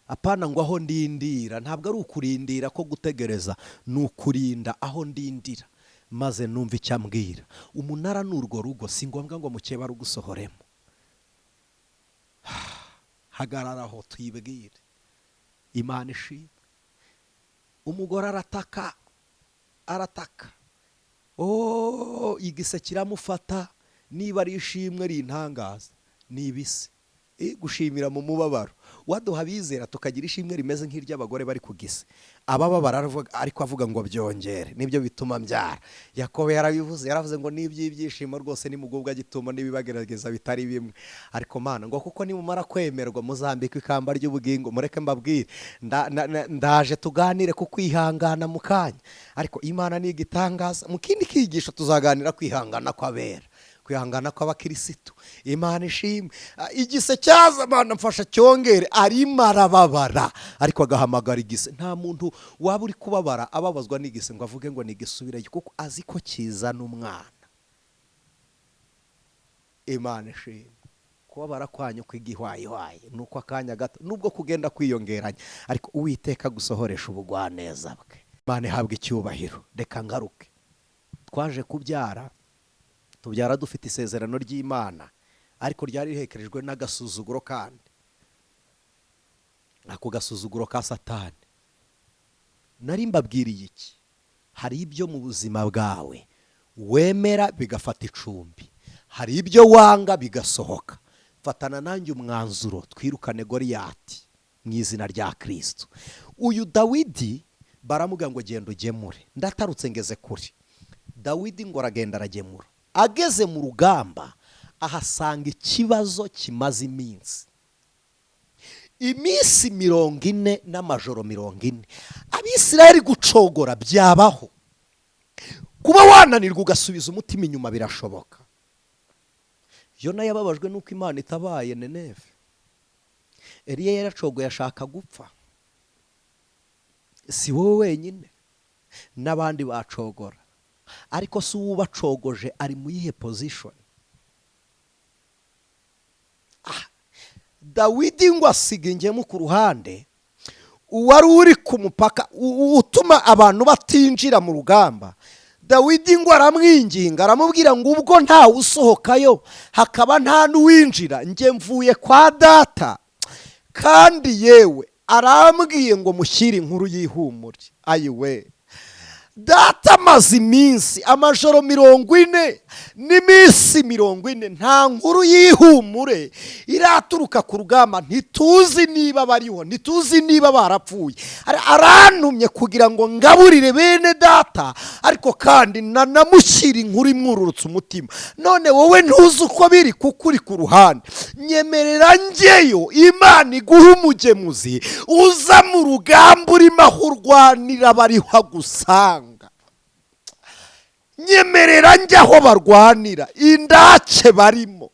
Apana ngo aho ndindira, ntabwo ari ukurindira ko gutegereza, ni ukurinda aho ndindira maze numva icyo ambwira. Umunara ni urwo rugo, si ngombwa ngo mukeba rugusohoremo. Hagarara aho twibwire. Imana ishimwe. Umugore arataka, arataka, oh, igise kiramufata. Niba ari ishimwe rintangaza ni ibise gushimira mu mubabaro. Waduha abizera tukagira ishimwe rimeze nk'iry'abagore bari ku gise, abababara ariko avuga ngo byongere, nibyo bituma mbyara. Yakobo yarabivuze, yaravuze ngo n'iby'ibyishimo rwose nimugubwa gituma n'ibibagerageza bitari bimwe, ariko Mana ngo kuko nimumara kwemerwa muzambikwa ikamba ry'ubugingo. Mureke mbabwire, ndaje tuganire ku kwihangana mu kanya, ariko Imana ni igitangaza. Mu kindi kigisho tuzaganira kwihangana kw'abera, kwihangana kw'abakirisitu. Imana ishimwe. Igise cyaza, Imana mfasha cyongere. Arimo arababara ariko agahamagara igise. Nta muntu waba uri kubabara ababazwa n'igise ngo avuge ngo nigisubireyo, kuko azi ko kizana umwana. Imana ishimwe. Kubabara kwanyu kw'igihwayihwayi nuko akanya gato, nubwo kugenda kwiyongeranya, ariko Uwiteka gusohoresha ubugwaneza bwe. Imana ihabwa icyubahiro. Reka ngaruke. Twaje kubyara, tubyara dufite isezerano ry'Imana, ariko ryari rihekerejwe n'agasuzuguro, kandi ako gasuzuguro ka Satani. Nari mbabwiriye iki? Hari ibyo mu buzima bwawe wemera bigafata icumbi, hari ibyo wanga bigasohoka. Fatana nanjye umwanzuro twirukane Goriyati mu izina rya Kristo. Uyu Dawidi baramubwira ngo genda ugemure. Ndatarutse ngeze kure. Dawidi ngo aragenda aragemura. Ageze mu rugamba ahasanga ikibazo kimaze iminsi, iminsi 40 n'amajoro 40. Abisirayeli gucogora byabaho, kuba wananirwa ugasubiza umutima inyuma birashoboka. Yona yababajwe n'uko Imana itabaye Nineve. Eliya yaracogoye ashaka gupfa. Si wowe wenyine, n'abandi bacogora, ariko si ubacogoje ari mu yihe position? Dawidi ngo asiga ingemu ku ruhande, uwari uri ku mupaka utuma abantu batinjira mu rugamba. Dawidi ngo aramwinginga, aramubwira ngo ubwo ntawe usohokayo hakaba nta n'uwinjira, njye mvuye kwa data, kandi yewe arambwiye ngo mushyire inkuru y'ihumure. Ayiwe, Data amaze iminsi, amajoro 40 n'iminsi 40, nta nkuru y'ihumure iraturuka ku rugamba. Ntituzi niba bariho, ntituzi niba barapfuye. Arantumye kugira ngo ngaburire bene data, ariko kandi nanamushyira inkuru imwururutse umutima. None wowe ntuzi uko biri kuko uri ku ruhande. Nyemerera njyeyo, Imana iguha umugemuzi uza mu rugamba urimo aho urwanira bariho agusanga. Nyemerera njye aho barwanira, indake barimo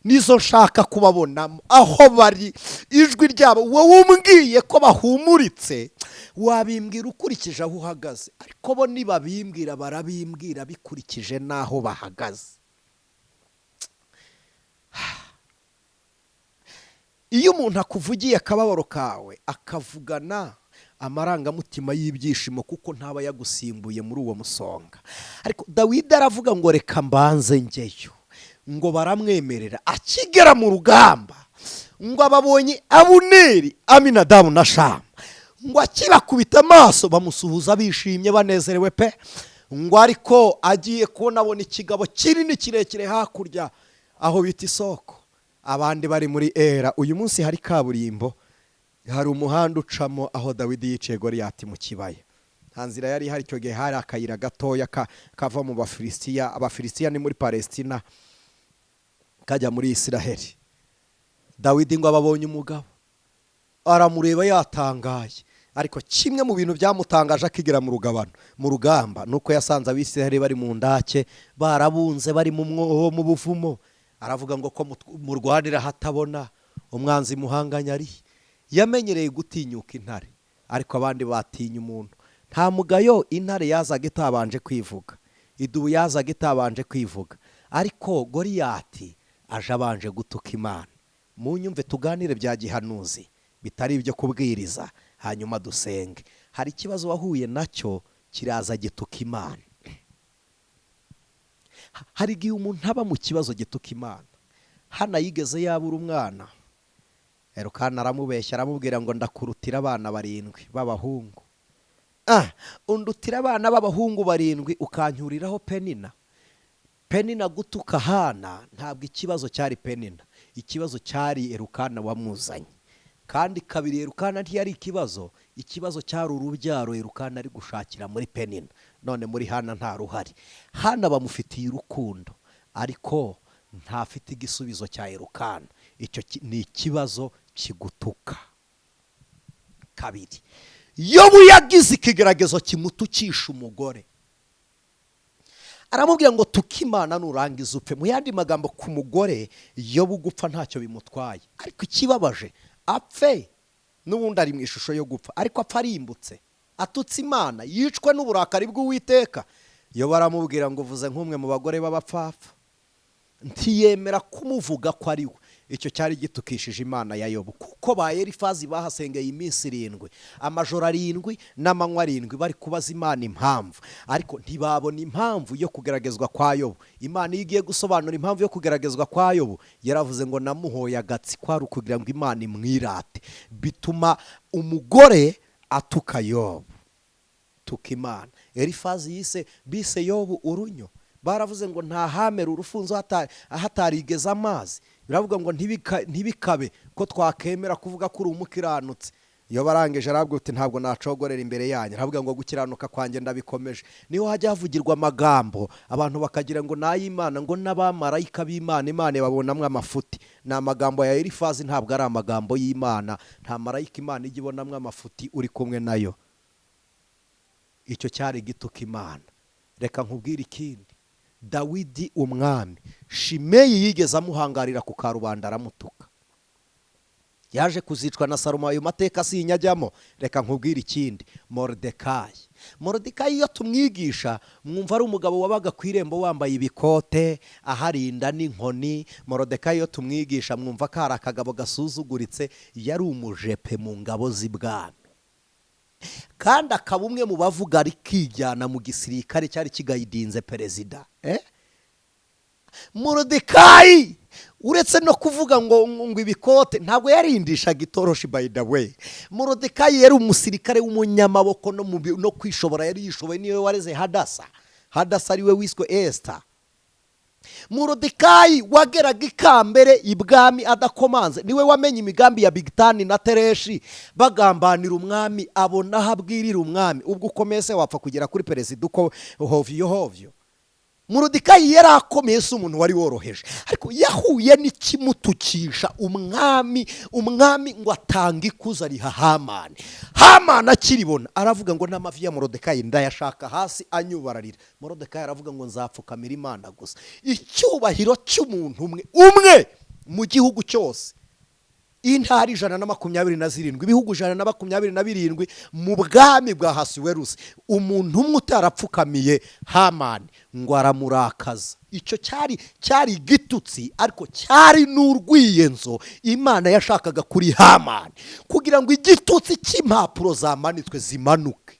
nizo nshaka kubabonamo, aho bari ijwi ryabo. Wowe umbwiye ko bahumuritse, wabimbwira ukurikije aho uhagaze, ariko bo nibabimbwira barabimbwira bikurikije n'aho bahagaze. Iyo umuntu akuvugiye akababaro kawe akavugana amarangamutima y'ibyishimo, kuko ntaba yagusimbuye muri uwo musonga. Ariko Dawidi aravuga ngo reka mbanze njyeyo, ngo baramwemerera. Akigera mu rugamba ngo ababonye Abuneri, Aminadabu na Shama, ngo akibakubita amaso bamusuhuza bishimye banezerewe pe. Ngo ariko agiye kubona abona ikigabo kinini kirekire hakurya aho bita isoko, abandi bari muri era. Uyu munsi hari kaburimbo, hari umuhanda ucamo aho Dawidi yiciye Goriyati mu kibaya. Nta nzira yari ihari icyo gihe, hari akayira gatoya kava mu Bafilisitiya. Abafilisitiya ni muri Palesitina, kajya muri Isiraheli. Dawidi ngo ababonye umugabo aramureba yatangaye, ariko kimwe mu bintu byamutangaje akigera mu rugabano mu rugamba nuko yasanze Abisiraheli bari mu ndake, barabunze, bari mu mwobo, mu buvumo. Aravuga ngo ko murwanira hatabona, umwanzi muhanganye ari. Yamenyereye gutinyuka intare, ariko abandi batinya umuntu. Nta mugayo, intare yazaga itabanje kwivuga, idubu yazaga itabanje kwivuga, ariko Goriyati aje abanje gutuka Imana. Munyumve tuganire bya gihanuzi bitari ibyo kubwiriza, hanyuma dusenge. Hari ikibazo wahuye nacyo kiraza gituka Imana. Hari igihe umuntu aba mu kibazo gituka Imana. Hana yigeze yabura umwana, Elukana aramubeshya, aramubwira ngo ndakurutira abana 7 b'abahungu. Undutira abana b'abahungu 7 ukancyuriraho Penina. Penina gutuka Hana, ntabwo ikibazo cyari Penina, ikibazo cyari Elukana wamuzanye. Kandi kabiri, Elukana ntiyari ikibazo, ikibazo cyari urubyaro Elukana ari gushakira muri Penina. None muri Hana nta ruhari. Hana bamufitiye urukundo, ariko ntafite igisubizo cya Elukana. Icyo ni ikibazo kigutuka. Kabiri, Yobu yagize ikigeragezo kimutukisha umugore, aramubwira ngo tuka Imana nurangiza upfe. Mu yandi magambo, ku mugore Yobu gupfa ntacyo bimutwaye, ariko ikibabaje apfe n'ubundi ari mu ishusho yo gupfa, ariko apfa arimbutse, atutse Imana, yicwe n'uburakari bw'Uwiteka. Yobu aramubwira ngo uvuze nk'umwe mu bagore b'abapfapfa. Ntiyemera kumuvuga ko ari we. Icyo cyari gitukishije Imana ya Yobu, kuko ba Elifazi bahasengeye iminsi 7, amajoro 7 n'amanywa 7, bari kubaza Imana impamvu, ariko ntibabona impamvu yo kugeragezwa kwa Yobu. Imana iyo igiye gusobanura impamvu yo kugeragezwa kwa Yobu, yaravuze ngo namuhoye agatsi, kwari ukugira ngo Imana imwirate. Bituma umugore atuka Yobu, tuka Imana. Elifazi yise bise Yobu urunyo. Baravuze ngo nta hamera urufunzo hatarigeze amazi. Biravuga ngo ntibikabe ko twakemera kuvuga ko uri umukiranutsi. Iyo barangije arabwira uti ntabwo nacogorera imbere yanyu. Aravuga ngo gukiranuka kwanjye ndabikomeje. Niho hajya havugirwa amagambo abantu bakagira ngo n'ay'Imana, ngo n'abamarayika b'Imana, Imana babonamwo amafuti. Ni amagambo ya Elifazi, ntabwo ari amagambo y'Imana. Nta marayika Imana ijya ibonamwo amafuti uri kumwe nayo. Icyo cyari gituka Imana. Reka nkubwire ikindi. Dawidi umwami, Shimeyi yigeze amuhangarira ku karubanda aramutuka. Yaje kuzicwa na Salomo, ayo mateka sinyajyamo. Reka nkubwire ikindi. Moridekayi iyo tumwigisha mwumva ari umugabo wabaga ku irembo wambaye ibikote aharinda n'inkoni. Moridekayi iyo tumwigisha mwumva ko ari akagabo gasuzuguritse, yari umujepe mu ngabo z'ibwami, kandi akaba umwe mu bavuga rikijyana mu gisirikare cyari kigayidinze perezida. Moridekayi Uretse no kuvuga ngo ibikote, ntabwo yarindishaga itoroshi. By the way, Morodekayi yari umusirikare w'umunyamaboko, no kwishobora yari yishoboye. Niwe wareze Hadasa. Hadasa ariwe wiswe Esita. Morodekayi wageraga ikambere ibwami adakomanze, niwe wamenye imigambi ya Bigitani na Tereshi bagambanira umwami, abona aho abwirira umwami. Ubwo ukomeye se wapfa kugera kuri perezida uko hovyo hovyo? Morodekayi yari akomeye, si umuntu wari woroheje, ariko yahuye n'ikimutukisha umwami. Umwami ngo atanga ikuzo, ariha Hamani. Hamani akiribona aravuga ngo n'amavi ya Morodekayi ndayashaka hasi anyubararira. Morodekayi aravuga ngo nzapfukamira Imana gusa. Icyubahiro cy'umuntu umwe umwe mu gihugu cyose, intara 127, ibihugu 127 mu bwami bwa Hasuwerusi, umuntu umwe utarapfukamiye Hamani ngo aramurakaza. Icyo cyari igitutsi, ariko cyari n'urwiyenzo Imana yashakaga kuri Hamani kugira ngo igitutsi cy'impapuro zamanitswe zimanuke.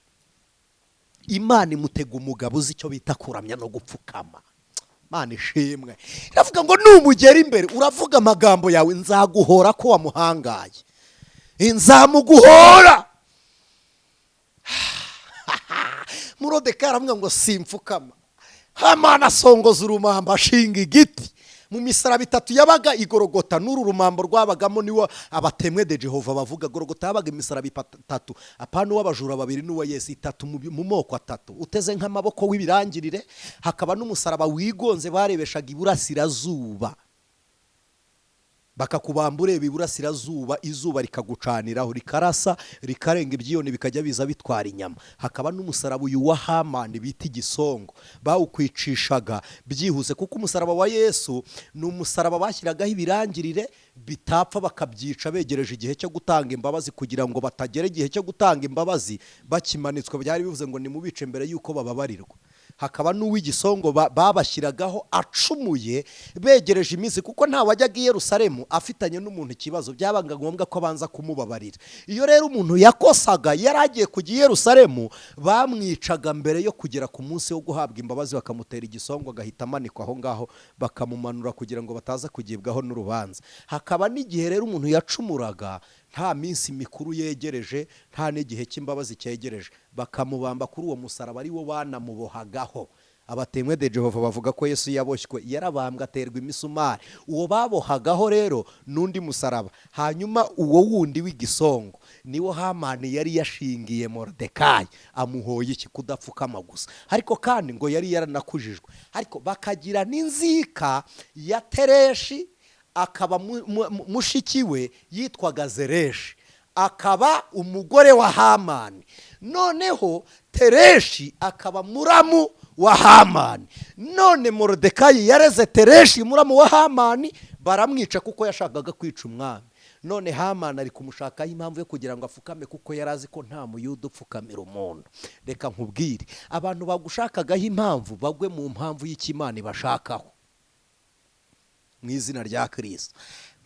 Imana imutega umugabo uzi icyo bita kuramya no gupfukama. Imana ishimwe. Iravuga ngo numugera imbere uravuga amagambo yawe, nzaguhora ko wamuhangaye, nzamuguhora. Morodekayi aravuga ngo simfukama. Hamani asongoza urumambo, ashinga igiti mu misaraba itatu yabaga igorogota. N'uru rumambo rwabagamo niwo abatemwe de Jehova bavuga. Gorogota yabaga imisaraba itatu, apana uw'abajura babiri n'uwa Yesu, itatu mu moko atatu uteze nk'amaboko w'ibirangirire. Hakaba n'umusaraba wigonze barebeshaga iburasirazuba, bakakubamba ureba iburasirazuba, izuba rikagucaniraho, rikarasa, rikarenga, ibyiyoni bikajya biza bitwara inyama. Hakaba n'umusaraba uyu wa Hamani bita igisongo, bawukwicishaga byihuse, kuko umusaraba wa Yesu ni umusaraba bashyiragaho ibirangirire bitapfa, bakabyica begereje igihe cyo gutanga imbabazi, kugira ngo batagera igihe cyo gutanga imbabazi bakimanitswe. Byari bivuze ngo nimubice mbere y'uko bababarirwa. Hakaba n'uw'igisongo babashyiragaho acumuye begereje iminsi, kuko nta wajyaga i Yerusalemu afitanye n'umuntu ikibazo, byabaga ngombwa ko abanza kumubabarira. Iyo rero umuntu yakosaga yari agiye kujya i Yerusalemu, bamwicaga mbere yo kugera ku munsi wo guhabwa imbabazi, bakamutera igisongo agahita amanikwa aho ngaho, bakamumanura kugira ngo bataza kugibwaho n'urubanza. Hakaba n'igihe rero umuntu yacumuraga nta minsi mikuru yegereje, nta n'igihe cy'imbabazi cyegereje, bakamubamba kuri uwo musaraba, ari wo banamubohagaho. Abatemwe de Jehova bavuga ko Yesu yaboshywe, yarabambwe, aterwa imisumari. Uwo babohagaho rero n'undi musaraba. Hanyuma uwo wundi w'igisongo niwo Hamani yari yashingiye Morodekayi, amuhoye iki? Kudapfukama gusa. Ariko kandi ngo yari yaranakujijwe, ariko bakagira n'inzika ya Tereshi, akaba mushiki we yitwaga Zereshi, akaba umugore wa Hamani. Noneho Tereshi akaba muramu wa Hamani. None Morodekayi yareze Tereshi muramu wa Hamani, baramwica kuko yashakaga kwica umwami. None Hamani ari kumushakaho impamvu yo kugira ngo afukame, kuko yari azi ko nta Muyuda upfukamira umuntu. Reka nkubwire, abantu bagushakagaho impamvu bagwe mu mpamvu y'ikimana ibashakaho, mu izina rya Kirisito.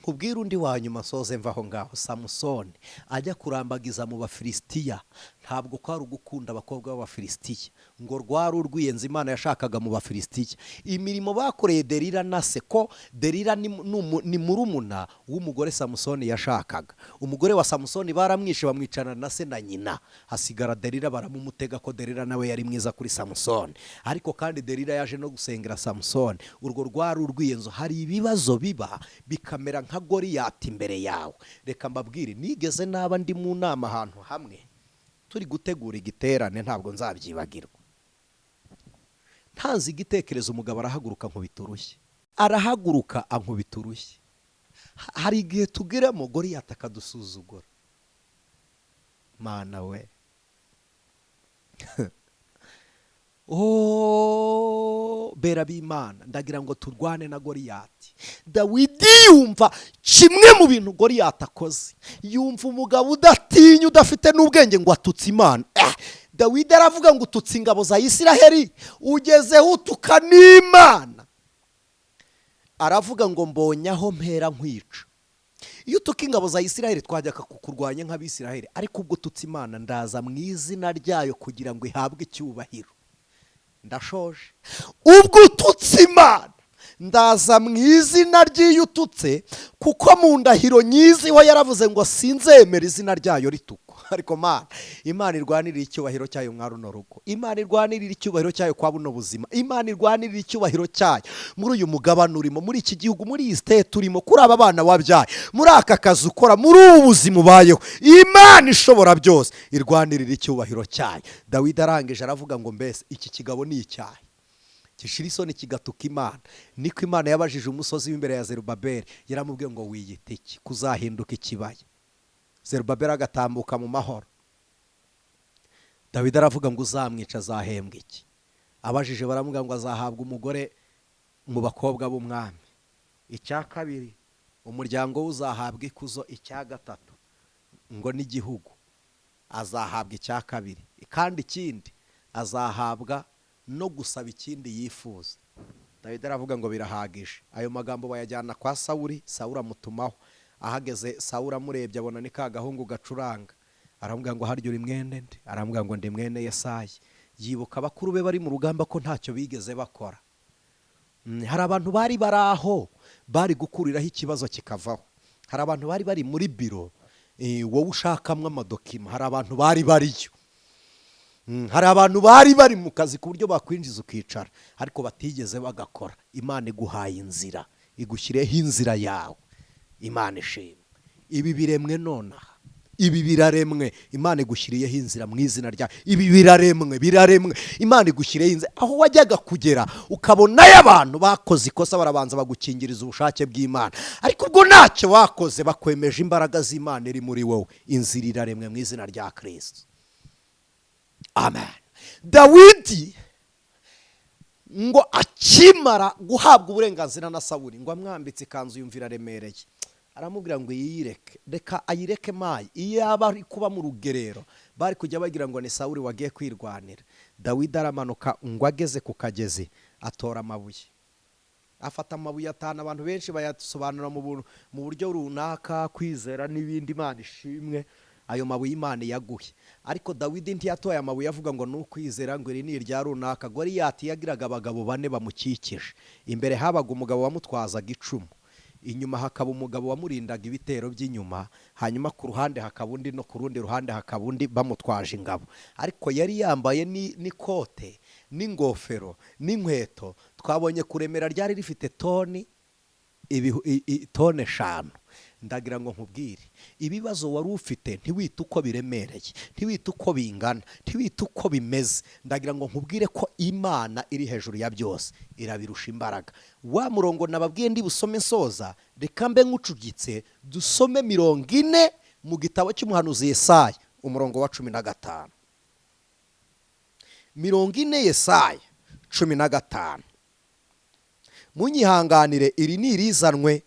Nkubwire undi wa nyuma soze mva aho ngaho. Samusoni ajya kurambagiza mu Bafilisitiya, ntabwo kwari ugukunda abakobwa b'Abafilisitiya, ngo rwari urwiyenza Imana yashakaga mu Bafilisitiya. Imirimo bakoreye Derira na se, ko Derira ni murumuna w'umugore Samusoni yashakaga. Umugore wa Samusoni baramwishe, bamwicana na se na nyina, hasigara Derira, baramumutega ko Derira nawe yari mwiza kuri Samusoni. Ariko kandi Derira yaje no gusengera Samusoni. Urwo rwari urwiyenzo. Hari ibibazo biba bikamera nka Goriyati imbere yawe. Reka mbabwire, nigeze naba ndi mu nama ahantu hamwe turi gutegura igiterane, ntabwo nzabyibagirwa. Ntanze igitekerezo, umugabo arahaguruka ankubita urushyi, arahaguruka ankubita urushyi. Hari igihe tugeramo Goriyati akadusuzugura. Mana we, oh, bera b'Imana, ndagira ngo turwane na Goriyati. Dawidi yumva kimwe mu bintu Goriyati akoze, yumva umugabo udatinya, udafite n'ubwenge, ngo atutse Imana. Dawidi aravuga ngo ututse ingabo za Isiraheli, ugezeho utuka n'Imana. Aravuga ngo mbonye aho mpera nkwica. Iyo utuka ingabo za Isiraheli twajyaga kukurwanya nk'Abisiraheli, ariko ubwo ututse Imana ndaza mu izina ryayo kugira ngo ihabwe icyubahiro. Ndashoje. Ubwo ututse Imana Ndaza mu izina ry'iyututse, kuko mu ndahiro nyiziho yaravuze ngo sinzemera izina ryayo ritukwa. Ariko Mana, Imana irwanirira icyubahiro cyayo mwa runo rugo, Imana irwanirira icyubahiro cyayo kwa buno buzima, Imana irwanirira icyubahiro cyayo muri uyu mugabane urimo, muri iki gihugu, muri iyi state urimo, kuri aba bana wabyaye, muri aka kazi ukora, muri ubu buzima ubayeho. Imana ishobora byose irwanirira icyubahiro cyayo. Dawidi arangije aravuga ngo mbese iki kigabo ni icyahe gishira isoni kigatuka Imana? Niko Imana yabajije umusozi w'imbere ya Zerubabeli, yaramubwiye ngo wiyite iki kuzahinduka ikibaya. Zerubabeli agatambuka mu mahoro. Dawidi aravuga ngo uzamwica azahembwa iki? Abajije baramubwira ngo azahabwa umugore mu bakobwa b'umwami. Icya kabiri, umuryango we uzahabwa ikuzo. Icya gatatu, ngo n'igihugu azahabwa icya kabiri. Kandi ikindi azahabwa no gusaba ikindi yifuza. Dawidi aravuga ngo birahagije. Ayo magambo bayajyana kwa Sawuli, Sawuli amutumaho. Ahageze Sawuli amurebye abona ni ka gahungu gacuranga, aramubwira ngo harya uri mwene nde? Aramubwira ngo ndi mwene Yesayi. Yibuka bakuru be bari mu rugamba ko ntacyo bigeze bakora. Hari abantu bari bari aho bari gukuriraho ikibazo kikavaho. Hari abantu bari bari muri biro, wowe ushakamwe amadokima, hari abantu bari bariyo. Hari abantu bari bari mu kazi ku buryo bakwinjiza ukicara, ariko batigeze bagakora. Imana iguhaye inzira, igushyireho inzira yawe. Imana ishimwe. Ibi biremwe nonaha, ibi biraremwe. Imana igushyiriyeho inzira mu izina ryayo. Ibi biraremwe, biraremwe. Imana igushyiriyeho inzira. Aho wajyaga kugera ukabonayo abantu bakoze ikosa, barabanza bagukingiriza ubushake bw'Imana, ariko ubwo ntacyo bakoze, bakwemeje imbaraga z'Imana iri muri wowe. Inzira iraremwe mu izina rya Kristo. Amen. Dawidi ngo akimara guhabwa uburenganzira na Sawuli, ngo amwambitse ikanzu yumvira aremereye, aramubwira ngo yiyireke, reka ayireke mayi. Iyo yaba ari kuba mu rugerero bari kujya bagira ngo ni Sawuli wagiye kwirwanira. Dawidi aramanuka ngo ageze ku kagezi atora amabuye, afata amabuye atanu. Abantu benshi bayasobanura mu buryo runaka, kwizera n'ibindi. Imana ishimwe, ayo mabuye Imana yaguhe. Ariko Dawidi ntiyatoye amabuye avuga ngo nukwizera, ngo iri ni irya runaka. Goliyati yagiraga abagabo bane bamukikije. Imbere habaga umugabo wamutwazaga icumu, inyuma hakaba umugabo wamurindaga ibitero by'inyuma, hanyuma ku ruhande hakaba undi, no ku rundi ruhande hakaba undi bamutwaje ingabo. Ariko yari yambaye n'ikote n'ingofero n'inkweto. Twabonye kuremera ryari rifite toni tone 5. Ndagira ngo nkubwire, ibibazo wari ufite ntiwite uko biremereye, ntiwite uko bingana, ntiwite uko bimeze. Ndagira ngo nkubwire ko Imana iri hejuru ya byose, irabirusha imbaraga. Wa murongo nababwiye ndi busome nsoza, reka mbe nkucugitse dusome 40 mu gitabo cy'umuhanuzi Yesaya, umurongo wa 15. 40 Yesaya 15. Munyihanganire, iri ni irizanwe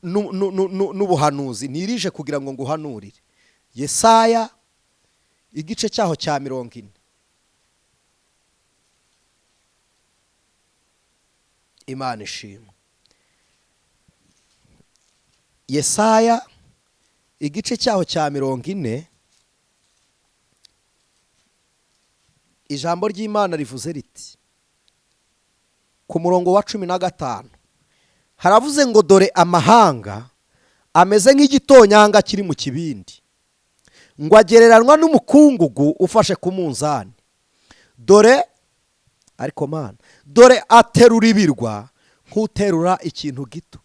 n'ubuhanuzi, nirije kugira ngo nguhanurire. Yesaya igice cyaho cya 40. Imana ishimwe. Yesaya igice cyaho cya 40, ijambo ry'Imana rivuze riti ku murongo wa 15, haravuze ngo dore amahanga ameze nk'igitonyanga kiri mu kibindi, ngo agereranwa n'umukungugu ufashe ku munzani. Dore ariko Mana, dore aterura ibirwa nk'uterura ikintu gito.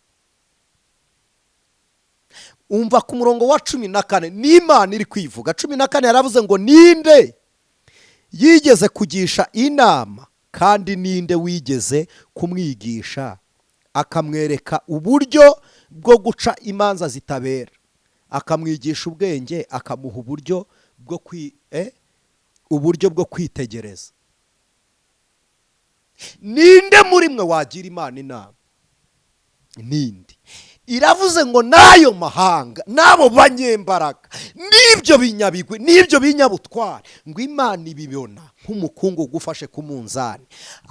Umva ku murongo wa 14, n'Imana iri kwivuga. 14 yaravuze ngo ninde yigeze kugisha inama, kandi ninde wigeze kumwigisha akamwereka uburyo bwo guca imanza zitabera, akamwigisha ubwenge, akamuha uburyo bwo uburyo bwo kwitegereza. Ninde muri mwe wagira Imana inama? Ninde? Iravuze ngo n'ayo mahanga, n'abo banyembaraga, n'ibyo binyabigwi, n'ibyo binyabutware, ngo Imana ibibona nk'umukungugu ufashe ku munzani.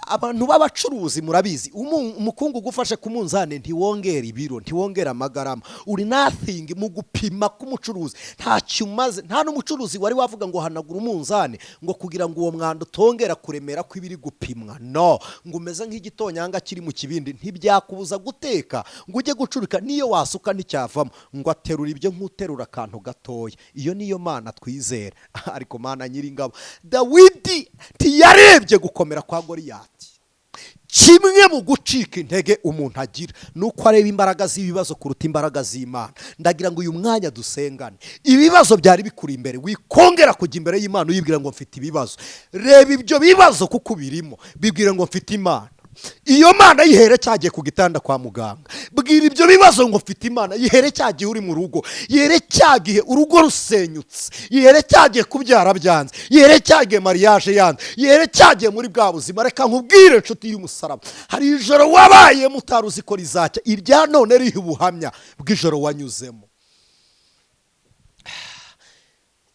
Abantu b'abacuruzi murabizi, umukungugu ufashe ku munzani ntiwongera ibiro, ntiwongera amagarama, uri nothing mu gupima k'umucuruzi, ntacyo umaze. Nta n'umucuruzi wari wavuga ngo hanagura umunzani ngo kugira ngo uwo mwanda utongera kuremera kw'ibiri gupimwa. No ngo umeze nk'igitonyanga kiri mu kibindi, ntibyakubuza guteka ngo ujye gucurika, niyo wasuka nticyavamo. Ngo aterura ibyo nk'uterura akantu gatoya. Iyo niyo Mana twizera. Ariko Mana nyiringabo, Dawidi ntiyarebye gukomera kwa Goriyati. Kimwe mu gucika intege umuntu agira ni uko areba imbaraga z'ibibazo kuruta imbaraga z'Imana. Ndagira ngo uyu mwanya dusengane, ibibazo byari bikuri imbere wikongera kujya imbere y'Imana uyibwira ngo mfite ibibazo. Reba ibyo bibazo kuko ubirimo, bibwira ngo mfite Imana. Iyo Mana yihere cyagiye ku gitanda kwa muganga. Bwira ibyo bibazo ngo mfite Imana. Yihere cyagihe uri mu rugo, yihere cyagihe urugo rusenyutse, yihere cyagiye kubyara byanze, yihere cyagihe mariage yanze, yihere cyagiye muri bwa buzima. Reka nkubwire inshuti y'umusaraba, hari ijoro wabayemo utari uzi ko rizacya. Irya none riha ubuhamya bw'ijoro wanyuzemo.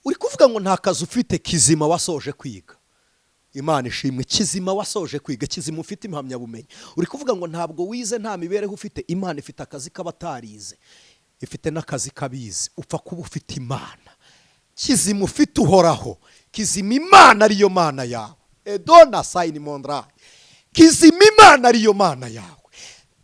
Uri kuvuga ngo nta kazi ufite, kizima wasoje kwiga. Imana ishimwe, kizima wasoje kwiga, kizima ufite impamyabumenyi. Uri kuvuga ngo ntabwo wize, nta mibereho ufite. Imana ifite akazi k'abatarize, ifite n'akazi k'abize. Upfa kuba ufite Imana. Kizima ufite Uhoraho, kizima Imana ariyo Mana yawe. Edona sayini mondra, kizima Imana ariyo Mana yawe.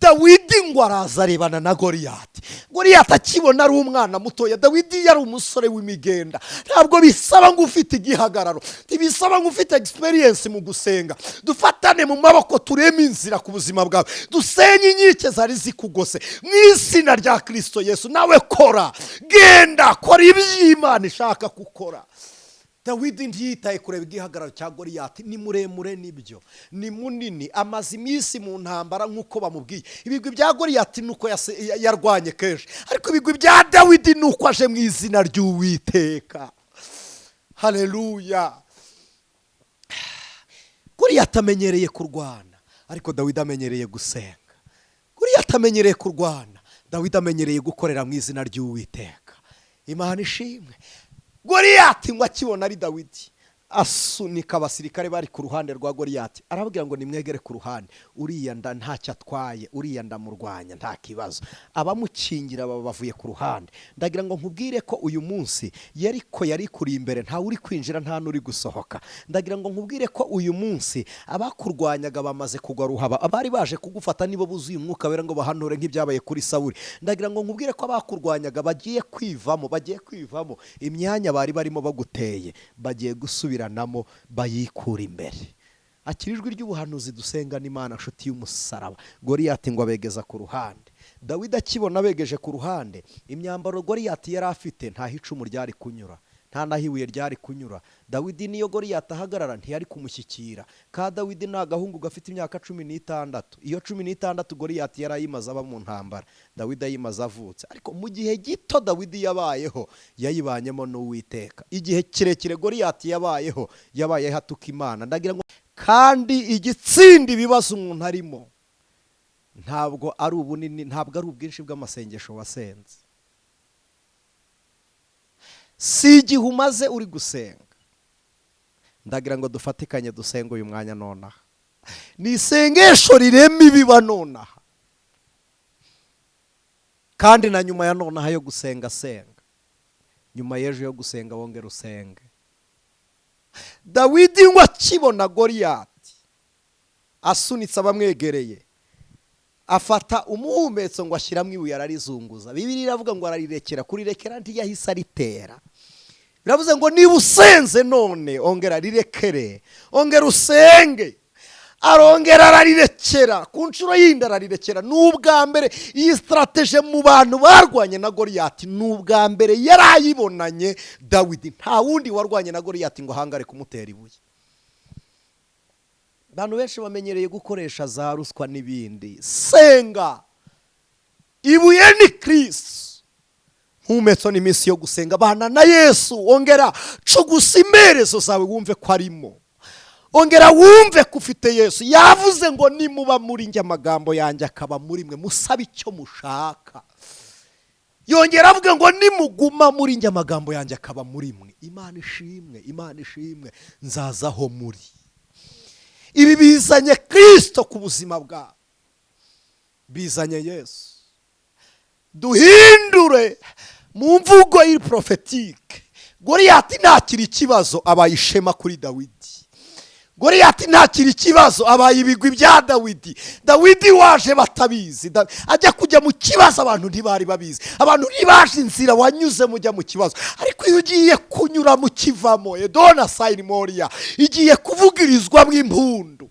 Dawidi ngo araza arebana na Goriyati. Goriyati akibona ari umwana mutoya. Dawidi yari umusore w'imigenda. Ntabwo bisaba ngo ufite igihagararo, ntibisaba ngo ufite experience mu gusenga. Dufatane mu maboko, tureme inzira ku buzima bwawe, dusenye inkike zari zikugose mu izina rya Kristo Yesu. Nawe kora, genda kora iby'Imana ishaka gukora. Dawidi ntiyitaye kureba igihagararo cya Goriyati. Ni muremure, nibyo, ni munini, amaze iminsi mu ntambara nk'uko bamubwiye. Ibigwi bya Goriyati ni uko yarwanye kenshi, ariko ibigwi bya Dawidi ni uko aje mu izina ry'Uwiteka. Haleluya. Goriyati amenyereye kurwana, ariko Dawidi amenyereye gusenga. Goriyati amenyereye kurwana, Dawidi amenyereye gukorera mu izina ry'Uwiteka. Imana ishimwe. Goriyati ngo akibona ari Dawidi, asunika abasirikare bari ku ruhande rwa Goriyati, arababwira ngo nimwegere ku ruhande, uriya nda ntacyo atwaye, uriya ndamurwanya nta kibazo. Abamukingira baba bavuye ku ruhande. Ndagira ngo nkubwire ko uyu munsi Yeriko yari kuri imbere, ntawe uri kwinjira, nta n'uri gusohoka. Ndagira ngo nkubwire ko uyu munsi abakurwanyaga bamaze kugwa ruhaba. Abari baje kugufata nibo buzuye Umwuka Wera ngo bahanure nk'ibyabaye kuri Sawuli. Ndagira ngo nkubwire ko abakurwanyaga bagiye kwivamo, bagiye kwivamo imyanya bari barimo baguteye, bagiye gusubiranamo bayikura imbere. Akira ijwi ry'ubuhanuzi, dusenga n'Imana nshuti y'umusaraba. Goriyati ngo abegeza ku ruhande. Dawidi akibona abegeje ku ruhande, imyambaro Goriyati yari afite ntaho icumu ryari kunyura, nta naho ibuye ryari kunyura. Dawidi niyo Goriyati ahagarara ntiyari kumushyikira. Ka Dawidi ni agahungu gafite imyaka 16. Iyo 16 Goriyati yari ayimaze aba mu ntambara, Dawidi ayimaze avutse. Ariko mu gihe gito Dawidi yabayeho, yayibanyemo n'Uwiteka. Igihe kirekire Goriyati yabayeho, yabayeho atuka Imana. Ndagira ngo kandi igitsinda ibibazo umuntu arimo ntabwo ari ubunini, ntabwo ari ubwinshi bw'amasengesho wasenze, si igihe umaze uri gusenga. Ndagira ngo dufatikanye dusenge uyu mwanya nonaha. Ni isengesho rirema ibiba nonaha, kandi na nyuma ya nonaha yo gusenga senga, nyuma y'ejo yo gusenga wongera usenge. Dawidi ngo akibona Goriyati asunitse abamwegereye, afata umuhumetso ngo ashyiramo ibuye ararizunguza. Bibiliya iravuga ngo ararirekera, kurirekera ntiyahise aritera. Biravuze ngo niba usenze none ongera rirekere, ongera usenge. Arongera ararirekera, ku nshuro yindi ararirekera. Ni ubwa mbere iyi stratégie mu bantu barwanye na Goriyati, ni ubwa mbere yari ayibonanye Dawidi. Nta wundi warwanye na Goriyati ngo ahangare kumutera ibuye. Abantu benshi bamenyereye gukoresha za ruswa n'ibindi. Senga, ibuye ni Kirisitu. Nkumetso ni iminsi yo gusenga, bana na Yesu, ongera cugusa imperezo zawe wumve ko arimo. Ongera wumve ko ufite Yesu. Yavuze ngo nimuba muri njye, amagambo yanjye akaba muri mwe, musabe icyo mushaka. Yongera avuga ngo nimuguma muri njye, amagambo yanjye akaba muri mwe. Imana ishimwe, Imana ishimwe, nzazaho muri. Ibi bizanye Kristo ku buzima bwawe, bizanye Yesu. Duhindure mu mvugo y'iri prophétique. Goriyati ntakiri ikibazo, abaye ishema kuri Dawidi. Goriyati ntakiri ikibazo, abaye ibigwi bya Dawidi. Dawidi waje batabizi, ajya kujya mu kibazo abantu ntibari babizi, abantu ntibaje inzira wanyuzemo ujya mu kibazo. Ariko iyo ugiye kunyura mu kivamo, edona sayini moriya igiye kuvugirizwamo impundu.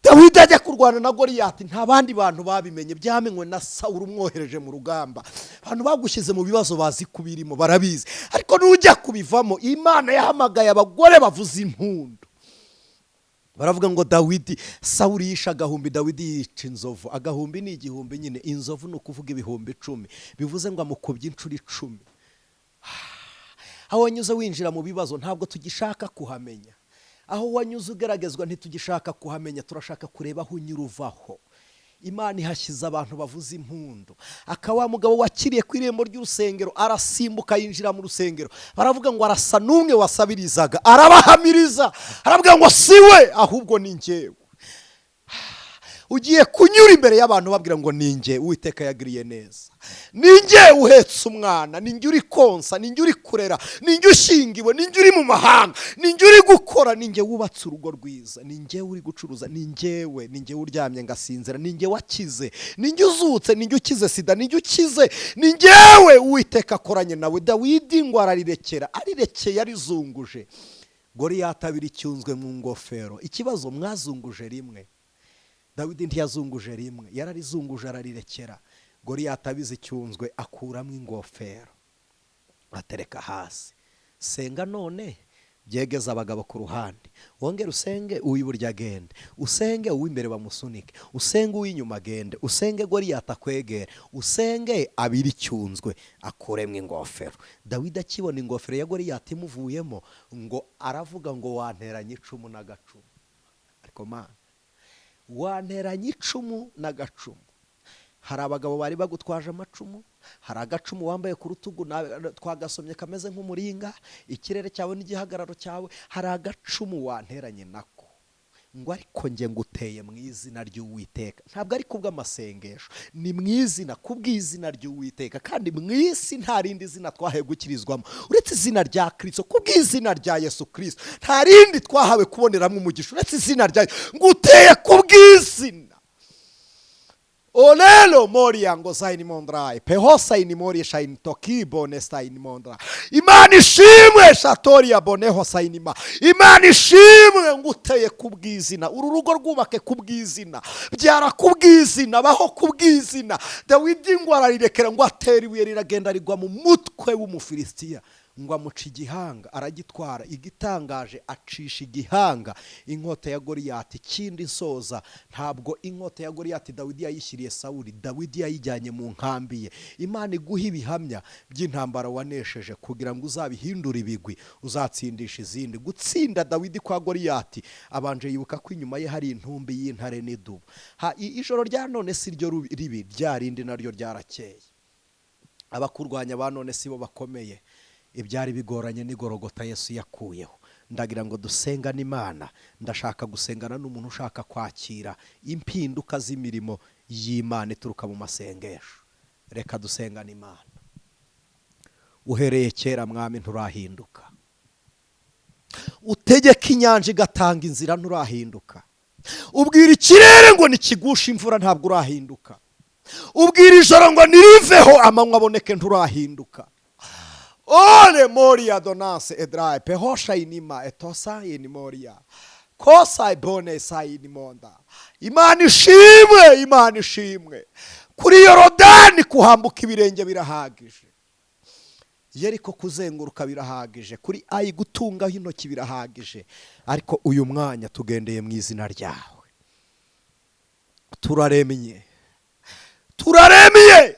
Dawidi ajya kurwana na Goriyati, nta bandi bantu babimenye, byamenywe na Sawuli umwohereje mu rugamba. Abantu bagushyize mu bibazo bazi kubirimo, barabizi, ariko nujya kubivamo, Imana yahamagaye abagore bavuza impundu. Baravuga ngo Dawidi, Sawuli yishe agahumbi, Dawidi yica inzovu. Agahumbi ni igihumbi nyine, inzovu ni ukuvuga 10,000, bivuze ngo amukubye inshuro 10. Aho wanyuze winjira mu bibazo ntabwo tugishaka kuhamenya. Aho wanyuze ugeragezwa ntitugishaka kuhamenya, turashaka kureba aho unyura uvaho. Imana ihashyize abantu bavuza impundu. Akaba mugabo wakiriye ku irembo ry'urusengero, arasimbuka yinjira mu rusengero. Baravuga ngo arasa n'umwe wasabirizaga, arabahamiriza, aravuga ngo si we ahubwo ni njyewe. Ugiye kunyura imbere y'abantu babwira ngo ni njye Uwiteka yagiriye neza, ni njye uhetse umwana, ni njye uri konsa, ni njye uri kurera, ni njye ushingiwe, ni njye uri mu mahanga, ni njye uri gukora, ni njye wubatse urugo rwiza, ni njye uri gucuruza, ni njyewe, ni njye uryamye ngasinzira, ni njye wakize, ni njye uzutse, ni njye ukize sida, ni njye ukize, ni njyewe Uwiteka akoranye nawe. Dawidi ngo ararirekera, arirekeye arizunguje. Goriyati abiri icyunzwe mu ngofero. Ikibazo mwazunguje rimwe, Dawidi ntiyazunguje rimwe, yararizunguje ararirekera. Goriyati abize icyunzwe akuramo ingofero atereka hasi. Senga none byegeze abagabo ku ruhande, wongere usenge uw'iburyo agende, usenge uw'imbere bamusunike, usenge uw'inyuma agende, usenge Goriyati akwegere, usenge abiri icyunzwe akuremo ingofero. Dawidi akibona ingofero ya Goriyati imuvuyemo, ngo aravuga ngo wanteranye icumu n'agacumu. Ariko Mana, wanteranye icumu n'agacumu. Hari abagabo bari bagutwaje amacumu, hari agacumu wambaye ku rutugu twagasomye kameze nk'umuringa, ikirere cyawe n'igihagararo cyawe, hari agacumu wanteranye nako. Ngo ariko njye nguteye mu izina ry'Uwiteka. Ntabwo ari kubw'amasengesho, ni mu izina, kubw'izina ry'Uwiteka. Kandi mu isi nta rindi zina twahawe gukirizwamo uretse izina rya Kristo, kubw'izina rya Yesu Kristo. Nta rindi twahawe kuboneramo umugisha uretse izina rya Yesu. Nguteye kubw'izina. Olelo moria ngo zaini mondrai pehosa ini moria shaini tokibo nesta ini mondra. Imana ishimwe shatoria boneho sainima. Imana ishimwe nguteye kubw'izina. Uru rugo rwubake kubw'izina, byara kubw'izina, baho kubw'izina. Dawidi ngo ararirekera, ngo atera ibuye riragenda rigwa mu mutwe w'Umufilisitiya, ngo amuca igihanga aragitwara. Igitangaje acisha igihanga inkota ya Goriyati. Ikindi nsoza, ntabwo inkota ya Goriyati Dawidi yayishyiriye Sawuli, Dawidi yayijyanye mu nkambi ye. Imana iguha ibihamya by'intambara wanesheje kugira ngo uzabihindure ibigwi, uzatsindisha izindi. Gutsinda Dawidi kwa Goriyati, abanje yibuka ko inyuma ye hari intumbi y'intare n'idubu. Ijoro rya none si ryo ribi, rya rindi naryo ryarakeye. Abakurwanya ba none si bo bakomeye. Ibyari bigoranye ni Gorogota Yesu yakuyeho. Ndagira ngo dusengane Imana. Ndashaka gusengana n'umuntu ushaka kwakira impinduka z'imirimo y'Imana ituruka mu masengesho. Reka dusengane Imana. Uhereye kera mwami nturahinduka, utegeka inyanja igatanga inzira nturahinduka, ubwira ikirere ngo nikigushe imvura ntabwo urahinduka, ubwira ijoro ngo niriveho amanywa aboneke nturahinduka. Ole moria donase edrai pehosha inima etosa inimoria kosa ibone sayini monda. Imana ishimwe, Imana ishimwe. Kuri Yorodani kuhambuka ibirenge birahagije, Yeriko kuzenguruka birahagije, kuri Ayi gutungaho intoki birahagije. Ariko uyu mwanya tugendeye mu izina ryawe, turaremye, turaremye.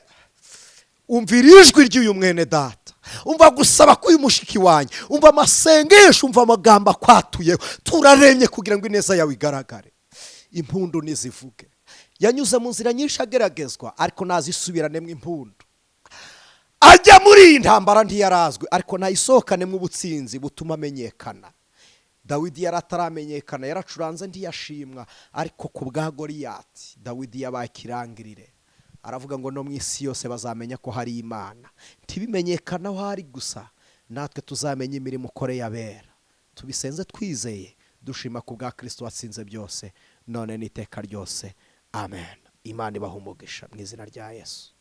Umvira ijwi ry'uyu mwene data, Umva gusaba k'uyu mushiki wanjye, umva amasengesho, umva amagambo akwatuyeho. Turaremye kugira ngo ineza yawe igaragare, impundu nizivuge. Yanyuze mu nzira nyinshi ageragezwa, ariko nazisubiranemo impundu. Ajya muri iyi ntambara ntiyarazwi, ariko nayisohokanemo ubutsinzi butuma amenyekana. Dawidi yari ataramenyekana, yaracuranze ntiyashimwa, ariko ku bwa Goriyati Dawidi yabaye ikirangirire. Aravuga ngo no mu isi yose bazamenya ko hari Imana. Ntibimenyekana aho ari gusa, natwe tuzamenya imirimo ukoreye abera. Tubisenze twizeye, dushima ku bwa Kirisito watsinze byose, none n'iteka ryose. Amen. Imana ibaha umugisha mu izina rya Yesu.